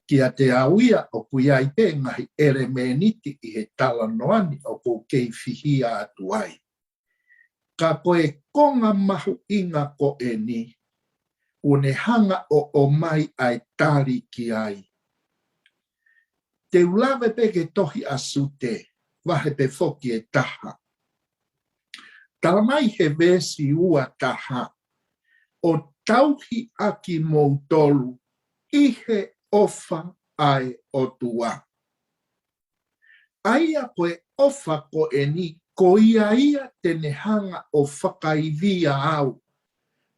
Kiate au ia ʻoku ʻi ai pē ngaahi ʻelemēniti ʻi he talanoa ni ʻoku ou kei fihia atu ai. Ka ko e konga mahuʻinga ko eni, ʻoku ne hanga ʻo ʻomai ʻa e tali ki ai. Te u lave pē ki he tohi ʻa Sute, vahe pē foki ʻe taha. Tala mai he veesi ua taha, ʻo tauhi ʻa kimoutolu ʻi he ʻofa ʻa e ʻOtua. ʻA ia ko e ʻofa ko eni, ko ia ia te ne hanga ʻo fakaivia au.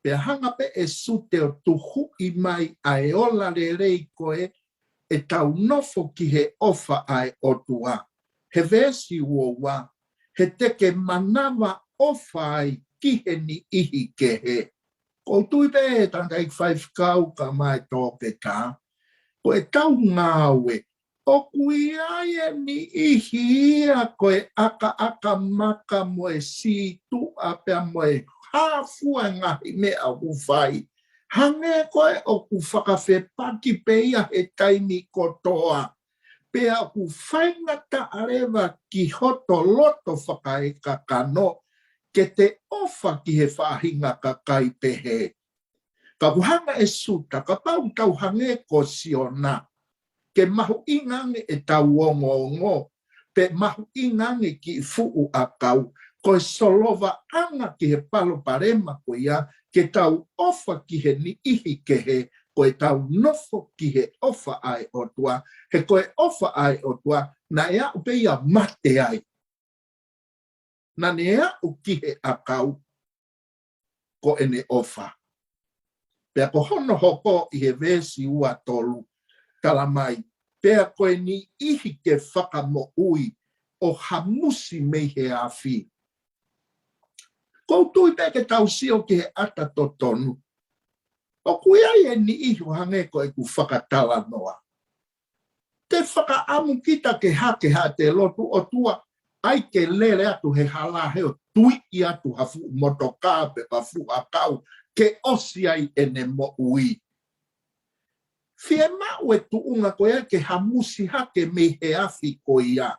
Pea hanga pē ʻe Sute ʻo tuhuʻi mai ʻa e ola lelei ko ē ʻetau nofo ki he ʻofa ʻa e ʻOtua. he veesi uaua, he te ke manavaʻofa ai ki he niʻihi kehe. ʻOku ou tui pē tangataʻeiki faifekau kae ʻumaʻā e toketā, ko ʻetau ngāue, ʻoku ʻi ai e niʻihi ia ko e ʻakaʻaka maka mo e sītuʻa pea mo e hā fua e ngaahi meʻa ʻoku fai. Hangē ko ē ʻoku fakafepaki pē ia he taimi kotoa. Pea ʻoku faingataʻa leva ki hoto loto fakaekakano ke te ʻofa ki he faʻahinga kakai pehē. Ka ʻoku hanga ʻe Siuta, kapau tau hangē ko Siona, ke mahuʻinga ange ʻetau ongoongo, pe mahuʻinga ange kiʻi fuʻu ʻakau, ko e solovaʻanga ki he palopalema ko ia, ke tau ʻofa ki he niʻihi kehe, ko ʻetau nofo ki he ʻofa ʻa e ʻOtua, he ko e ʻofa ʻa e ʻOtua, naʻe aʻu pē ia mate ai. Naʻa ne aʻu ki he ʻakau ko ʻene ʻofa. Pea ko hono hoko ʻi he veesi ua tolu, tala mai, pea ko e niʻihi ke fakamoʻui ʻo hamusi mei he afi. ʻOku ou tui pē ke tau sio ki he ʻata totonu. ʻOku ʻi ai e niʻihi ʻo hangē ko ʻeku fakatalanoa. Te fakaʻamu kita ke hake haʻate lotu ʻOtua, ʻai ke lele atu he hala he ʻo tuiʻi atu ha fuʻu motokā pe ha fuʻu ʻakau ke ʻosi ai ʻene moʻui. Fiemaʻu e tuʻunga ko ia ke hamusi hake mei he afi ko ia.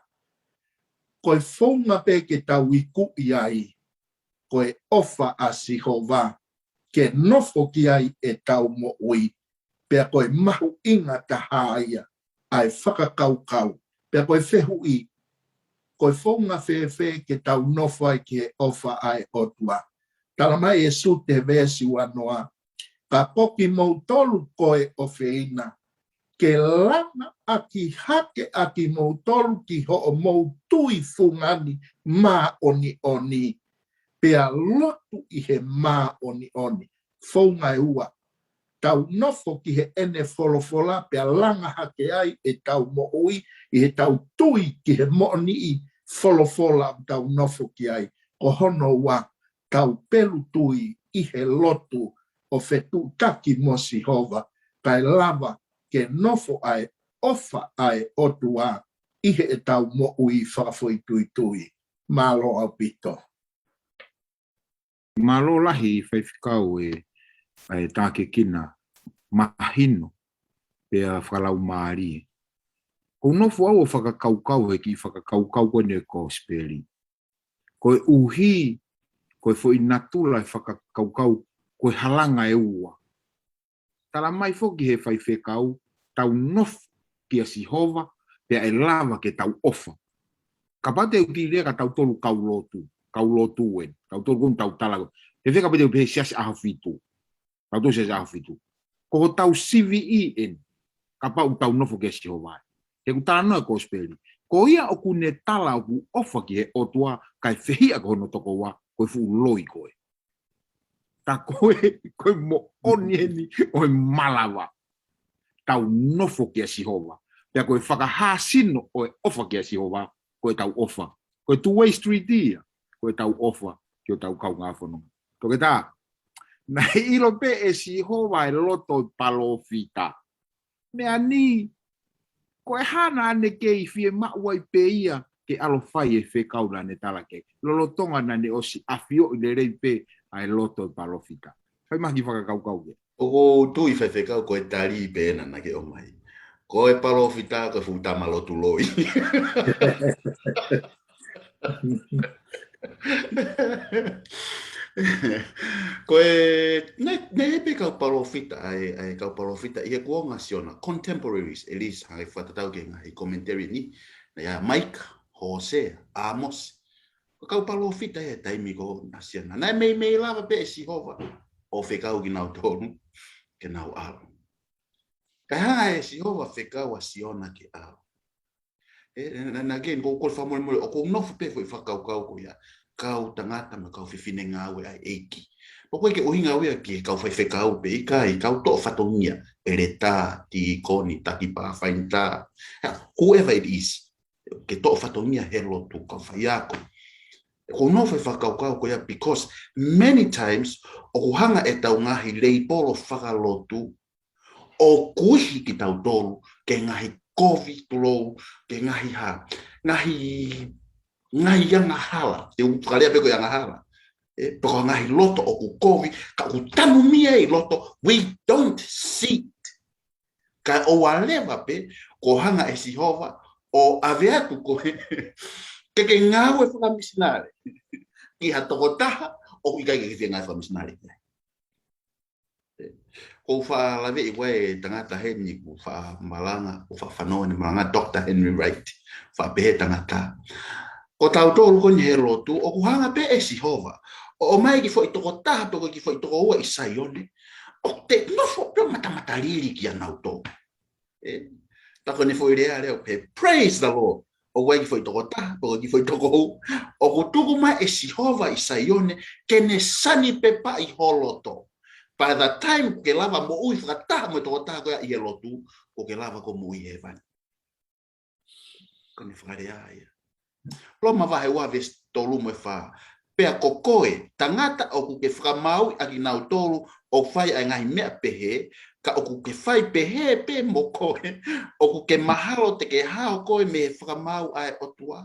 Ko e founga pē ke tau ikuʻi ai, ko e ʻofa ʻa Sihova, ke nofo ki ai ʻetau moʻui, pea ko e mahuʻinga taha ia ʻa e fakakaukau, pea ko e fehuʻi, ko e founga fēfē ke tau nofo ai ki he ʻofa ʻa e ʻOtua. Tala mai ʻe Siuta he veesi ua noa, ka ko kimoutolu ko e ʻofeina, ke langa ʻaki hake ʻa kimoutolu ki hoʻomou tui fungani māʻoniʻoni, pea lotu ʻi he māʻoniʻoni. Founga ʻe ua, tau nofo ki heʻene folofola, pea langa hake ai ʻetau moʻui ʻi heʻetau tui ki he moʻoniʻi folofola ʻoku tau nofo ki ai. Ko hono ua, tau pelu tui ʻi he lotu ʻo fetuʻutaki mo Sihova, kae lava ke nofo ʻa e ʻofa ʻa e ʻOtua ʻi heʻetau moʻui fakafoʻituitui. Mālō ʻaupito. Mālō lahi faifekau e, e tākiekina mahino pea fakalaumālie. ʻOku ou nofo au ʻo fakakaukau he kiʻi fakakaukau ko eni e kosipeli. Koeʻuhi, ko e foʻi natula e fakakaukau, ko e halanga ʻe ua. Tala mai foki he faifekau, tau nofo kia Sihova, pea ʻe lava ke tau ʻofa. Kapau te u kiʻi lea kia tautolu kau lotu, kau lotu eni, tautolu ko eni tau tala ko ē. He fē kapau te u pehē Siasi ʻAho Fitu. Tautolu Siasi ʻAho Fitu. Ko hotau siviʻi eni, kapau tau nofo kia Sihova. He ʻoku talanoa e kosipeli. Ko ia ʻoku ne tala ʻoku ʻofa ki he ʻOtua kae fehiʻa ko hono tokoua, ko e fuʻu loi ko ē. Tā ko e, ko e moʻoni eni ʻo e malava. Tau nofo kia Sihova. Pea ko e fakahāsino ʻo e ʻofa kia Sihova, ko ʻetau ʻofa. Ko e two-way street ia, ko ʻetau ʻofa ki hotau kaungāfononga. Toketā, naʻe ʻilo pē ʻe Sihova e loto ʻo e palōfita. Meʻa ni, ko e hā naʻa ne kei fiemaʻu ai pē ia ke ʻalu ʻo fai e fekau naʻa ne tala ki ai. Lolotonga naʻa ne ʻosi ʻafioʻi lelei pē ʻa e loto ʻo e palōfita. Fai mai ha kiʻi fakakaukau ke. ʻOku ou tui faifekau ko e tali pē ena naʻa ke ʻomai. Ko e palōfita ko e fuʻu tama lotu loi. Ko e, ne, ne pē kau palōfita, ʻa e, ʻa e kau palōfita, ʻi he kuonga ʻo Siona, contemporaries, at least, hangē fakatatau ki he ngaahi commentary ni, naʻe ʻi ai ʻa Maika, Hōsea, ʻĀmosi. Ko e kau palōfita ʻi he taimi ko ē ʻo Siona. Naʻe meimei lava pē ʻe Sihova ʻo fekau kinautolu, ke nau ʻalu. Kae hanga ʻe Sihova ʻo fekau ʻa Siona ke ʻalu. E, e, na, na, again, ko, ko e fakamolemole, ʻoku ou nofo pē foʻi fakakaukau ko ia. Kau tangata mo e kau fefine ngāue ʻa e ʻEiki. Pea ʻoku ʻikai ke ʻuhinga ia ki he kau faifekau pē, ʻikai, kau toʻo fatongia, ʻeletā, tīkoni, taki pāfainitā. Ha, whoever it is. ke toʻo fatongia he lotu, kau faiako. Ko hono fai fakakaukau ko ia, because many times ʻoku hanga ʻetau ngaahi leipolo fakalotu ʻo kuihi kitautolu ke ngaahi kovi, tulou, ke ngaahi hā, ngaahi, ngaahi angahala, te u fakalea pē ko e angahala. ʻE, pe ko e ngaahi loto ʻoku kovi, ka ʻoku tanumia ʻi loto, we don't see it. Ka ʻoua leva pē, ko e hanga ʻe Sihova ʻo ʻave atu koe ke ke ngāue fakamisinale ki ha tokotaha ʻoku ʻikai ke ke fie ngāue fakamisinale ki ai. Ko u faʻa laveʻi ʻe au e tangata heni, ko u faʻa malanga, ko u faʻa fanongo ʻene malanga, Doctor Henry Wright, faʻa pehē tangata. Ko tautolu ko eni he lotu, ʻoku hanga pē ʻe Sihova ʻo ʻomai kiʻi foʻi tokotaha pe ko e kiʻi foʻi tokoua ʻi Saione, ʻoku te nofo pē ʻo matamatalili kia nautolu. ʻE, tā ko ʻene foʻi lea lea ʻoku pehē, praise the Lord. ʻOku ʻi ai e kiʻi foʻi tokotaha pe ko e kiʻi foʻi tokoua ʻoku tuku mai ʻe Sihova ʻi Saione ke ne sanipepaʻi ho loto. By the time ʻoku ke lava moʻui fakataha mo e tokotaha ko ia ʻi he lotu, ʻoku ke lava ʻo moʻui hēvani. Ko ʻene fakalea ia. Loma vahe ua veesi tolu mo e fā. Pea ko koe, tangata, ʻoku ke fakamaauʻi ʻakinautolu ʻoku fai ʻa e ngaahi meʻa pehē, ka ʻoku ke fai pehē pē mo koe, ʻoku ke mahalo te ke hao koe mei he fakamaau ʻa e ʻOtua.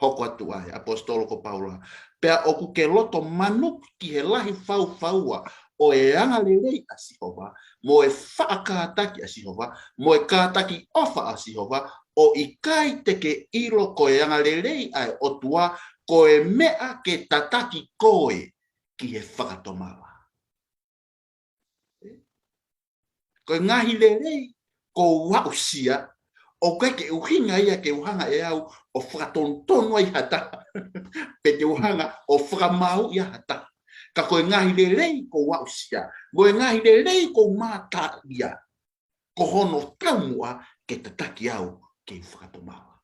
Hoko atu ai ʻa e ʻaposetolo ko Paula. Pea ʻoku ke loto manuki ki he lahi faufaua ʻo e angalelei ʻa Sihova, mo e faʻa kātaki ʻa Sihova, mo e kātaki ʻofa ʻa Sihova, ʻo ʻikai te ke ʻilo ko e angalelei ʻa e ʻOtua, ko e meʻa ke tataki koe ki he fakatomala. Ko e ngaahi lelei kuo u aʻusia, ʻoku ʻikai ke ʻuhinga ia ke u hanga ʻe au ʻo fakatonutonu ai ha taha, pe te u hanga ʻo fakamaauʻi ha taha. Ka ko e ngaahi lelei kuo u aʻusia, mo e ngaahi lelei kuo u mātā ia, ko hono taumuʻa ke tataki au ke u fakatomala.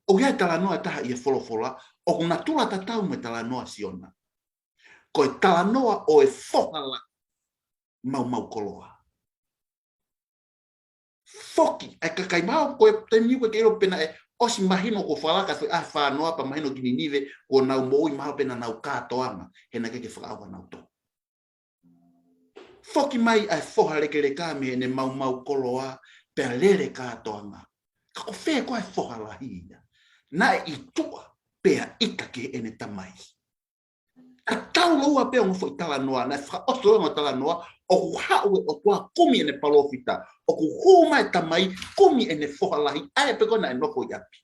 ʻOku ʻi ai e talanoa ʻe taha ʻi he folofola, ʻoku natula tatau mo e talanoa ʻa Siona. Ko e talanoa ʻo e foha lahi maumau koloa. Foki ʻa e kakai maʻu, ko e taimi ko ē ke ʻilo pē naʻe ʻosi mahino kuo fakalaka e foʻi ʻaho fānoa pea mahino ki Ninive, kuo nau moʻui mahalo pē naʻa nau kātoanga, he naʻe ʻikai ke fakaʻauha nautolu. Foki mai ʻa e foha lekeleka mei heʻene maumau koloa, pea lele kātoanga. Ka ko fē koā e foha lahi ia? Naʻe ʻi tuʻa pea ʻita ki heʻene tamai. Ka tau lōua pē ongo foʻi talanoa, naʻe fakaʻosi lōua ongo talanoa, ʻoku haʻu e ʻOtua kumi ʻene palōfita, ʻoku hū mai e tamai kumi ʻene foha lahi, ʻa ē pē ko ē naʻe nofo ʻi ʻapi.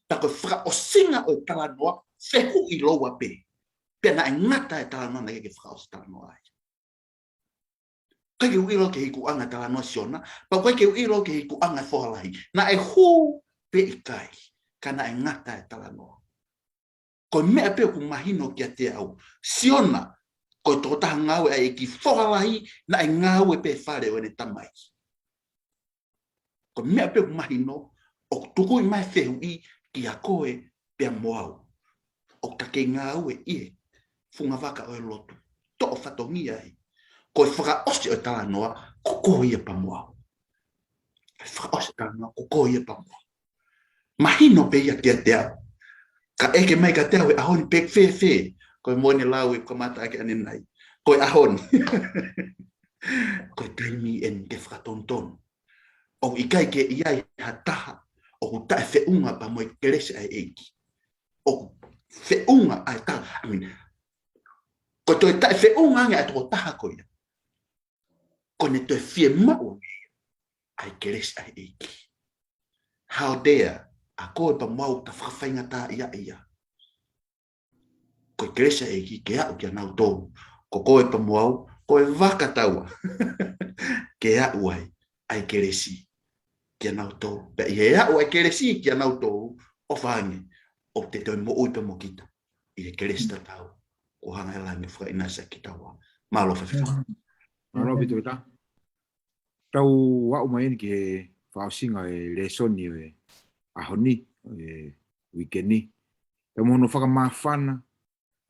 Tā ko e fakaʻosinga ʻo e talanoa, fehuʻi lōua pē. Pea naʻe ngata e talanoa, naʻe ʻikai ke fakaʻosi talanoa ai. ʻIkai ke u ʻilo ki he ikuʻanga e talanoa ʻa Siona, pea ʻikai ke u ʻilo ki he ikuʻanga e foha lahi. Naʻe hū pe ʻikai, ka naʻe ngata e talanoa. Ko e meʻa pē ʻoku mahino kiate au, Siona, ko e tokotaha ngāue ʻa e ʻEiki, foha lahi, naʻe ngāue pē he fale ʻo ʻene tamai. Ko e meʻa pē ʻoku mahino, ʻoku tuku mai e fehuʻi kia koe pea mo au. ʻOku ta kei ngāue ʻi he funga vaka ʻo e lotu. Toʻo fatongia ai. Ko e fakaʻosi ʻo e talanoa, ko koe ia pea mo au. Ko e fakaʻosi ʻo e talanoa, ko koe ia pea mo au. Mahino pē ia kiate au. Ka ʻeke mai kiate au he ʻaho ni pe ʻoku fēfē. Ko e moʻoni e lau ʻe kamata ʻaki ʻanenai. Ko e ʻaho ni. Ko e taimi eni ke fakatonutonu. ʻOku ʻikai ke ʻi ai ha taha ʻoku taʻefeʻunga pea mo e kelesi ʻa e ʻEiki. ʻOku feʻunga ʻa e taha. I mean, ko e toe taʻefeʻunga ange ʻa e tokotaha ko ia, ko ʻene toe fiemaʻu ange ʻa e kelesi ʻa e ʻEiki. How dare ʻa koe pea mo au ta fakafaingataʻaʻia ia. Ko e kelesi ʻa e ʻEiki ke aʻu kia nautolu. Ko koe pea mo au, ko e vaka taua ke aʻu ai ʻa e kelesi kia nautolu. Pea ʻi he aʻu ʻa e kelesi kia nautolu, ʻofa ange, ʻoku te toe moʻui pē mo kita ʻi he kelesi tatau kuo hanga ʻe langi ʻo fakaʻinasi ai kitaua. Mālō faifekau. Mālō ʻaupito. Tau aʻu mai eni ki he fakaʻosinga e lēsoni ʻo e ʻaho ni, ʻo e uike ni. Pea mo hono fakamāfana,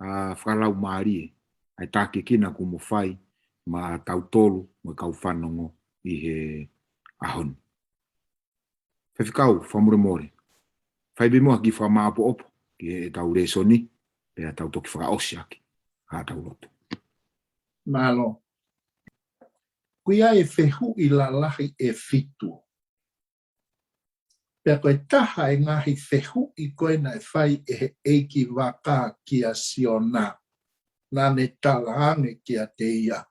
ʻa, fakalaumālie, ʻa e tākiekina kuo mo fai maʻatautolu mo e kau fanongo ʻi he ʻaho ni. Faifekau, fakamolemole. Fai pē muʻa ha kiʻi fakamāʻopoʻopo ki heʻetau lēsoni, pea tau toki fakaʻosi ʻaki haʻatau lotu. Mālō. Ko ia e fehuʻi lalahi ʻe fitu. Pea ko e taha e ngaahi fehuʻi ko ē naʻe fai ʻe he ʻeiki vaka kia Siona, naʻa ne talaange kiate ia,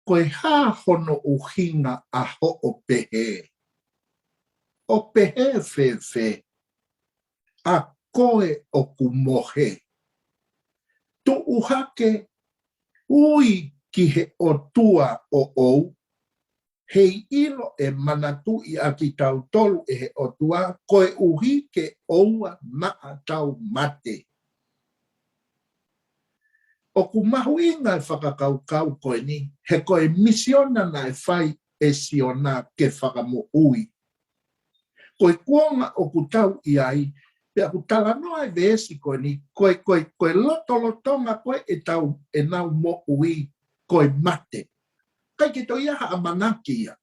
ko e hā hono ʻuhinga ʻa hoʻo pehē? ʻO pehē fēfē ʻa koe ʻoku mohe? Tuʻu hake, ui ki he ʻOtua ʻoʻou, heiʻilo ʻe manatuʻi ʻa kitautolu ʻe he ʻOtua, koeʻuhi ke ʻoua naʻa tau mate. ʻOku mahuʻinga e fakakaukau ko eni, he ko e misiona naʻe fai ʻe Siona ke fakamoʻui. Ko e kuonga ʻoku tau ʻi ai, pea ʻoku talanoa e veesi ko eni, ko e, ko e, ko e lotolotonga ko ē ʻetau, ʻenau moʻui, ko e mate. ʻIkai ke toe ʻi ai ha ʻamanaki ia.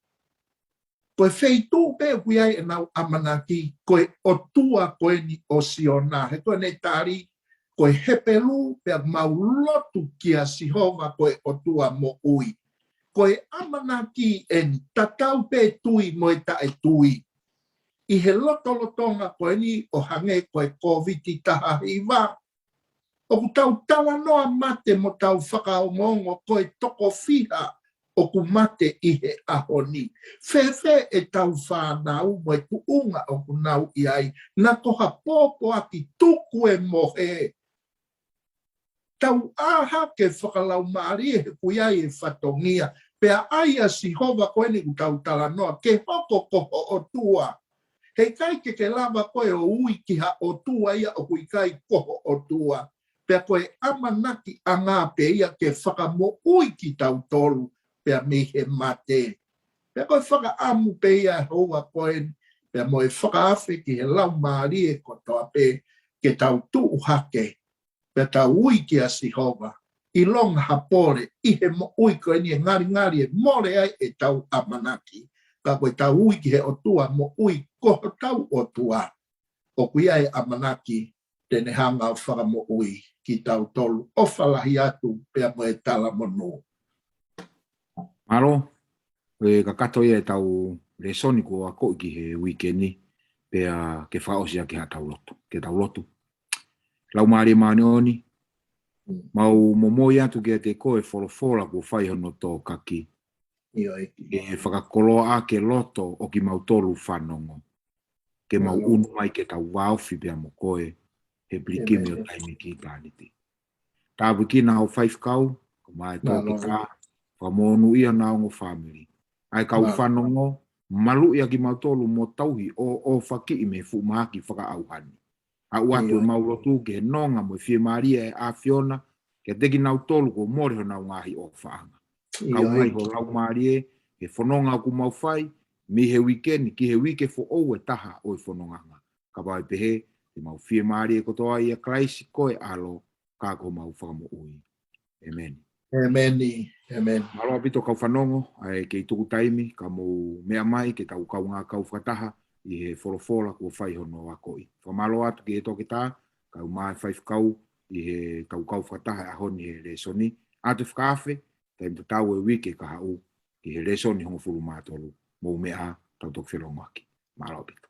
Ko e feituʻu pē ʻoku ʻi ai ʻenau ʻamanaki, ko e ʻOtua ko eni ʻo Siona, he ko ʻene tali, ko e Hepelū, pea mau lotu kia Sihova ko e ʻOtua moʻui. Ko e ʻamanaki eni, tatau pē tui mo e taʻetui. ʻI he lotolotonga ko eni ʻo hangē ko e Kōviti taha hiva, ʻoku tau talanoa mate mo tau fakaongoongo ko e toko fiha ʻoku mate ʻi he ʻaho ni. Fēfē ʻetau fānau mo e tuʻunga ʻoku nau ʻi ai, naʻa ko ha pōpoaki tuku e mohe. Tau ʻā hake fakalaumālie he ʻoku ʻi ai e fatongia. Pea ʻai ʻa Sihova ko eni ʻoku tau talanoa, ke hoko ko ho ʻOtua. Heʻikai ke ke lava koe ʻo ui ki ha ʻotua ia ʻoku ʻikai ko ho ʻOtua. Pea ko e ʻamanakiʻanga pē ia ke fakamoʻui kitautolu, pea mei he mate. Pea ko e fakaʻamu pē ia ʻa e houa ko eni, pea mo e fakaafe ki he laumālie kotoa pē, ke tau tuʻu hake, pea tau ui kia Sihova, ʻilonga ha pole ʻi he moʻui ko eni ʻe ngalingali ʻe mole ai ʻetau ʻamanaki, ka ko ʻetau ui ki he ʻOtua moʻui ko hotau ʻOtua, ʻoku ʻi ai e ʻamanaki te ne hanga ʻo fakamoʻui kitautolu. ʻOfa lahi atu pea mo e talamonū. Mālō, ʻe kakato ia ʻetau lēsoni kuo akoʻi ki he uike ni, pea ke fakaʻosi ʻaki haʻatau lotu, ke tau lotu. Laumālie Māʻoniʻoni, mau momoi atu kiate koe folofola kuo fai hono tōkaki. ʻIo ʻEiki. ʻE fakakoloa ʻaki e loto ʻo kimautolu fanongo. Ke mau ʻunu mai ke tau vāofi pea mo koe, he pilikimi ʻo taimi ki ʻitāniti. Tāpuekina ho faifekau, ko mai tō ki tā, fakamonūʻia ʻa e ongo fāmili. ʻA e kau fanongo, maluʻi ʻa kimautolu mo tauhi ʻo, ʻo fakiʻi mei he fuʻu mahaki fakaʻauha ni. ʻA ʻoatu ʻemau lotu ki he nonga mo e fiemālie ʻa e ʻAfiona, kiate kinautolu kuo mole honau ngaahi ʻofaʻanga. Kau mai ho laumālie, he fononga ʻoku mau fai, mei he uike ni, ki he uike foʻou ʻe taha ʻo e fononganga. Kapau ʻe pehē, te mau fiemālie kotoa ʻia Kalaisi ko e ʻAlo, ka ko homau Fakamoʻui. ʻĒmeni. ʻĒmeni. ʻĒmeni. Mālō ʻaupito kau fanongo, ʻa e kei tuku taimi, ka mou meʻa mai ke tau kaungā kau fakataha ʻi he folofola kuo fai hono akoʻi. Fakamālō atu ki he toketā, kau mai faifekau ʻi heʻetau kau fakataha ʻaho ni he lēsoni. ʻAtu fakaafe, taimi tatau e uike kahaʻu, ki he lēsoni hongofulu mā tolu, mou meʻa tau toki felongoaki. Mālō ʻaupito.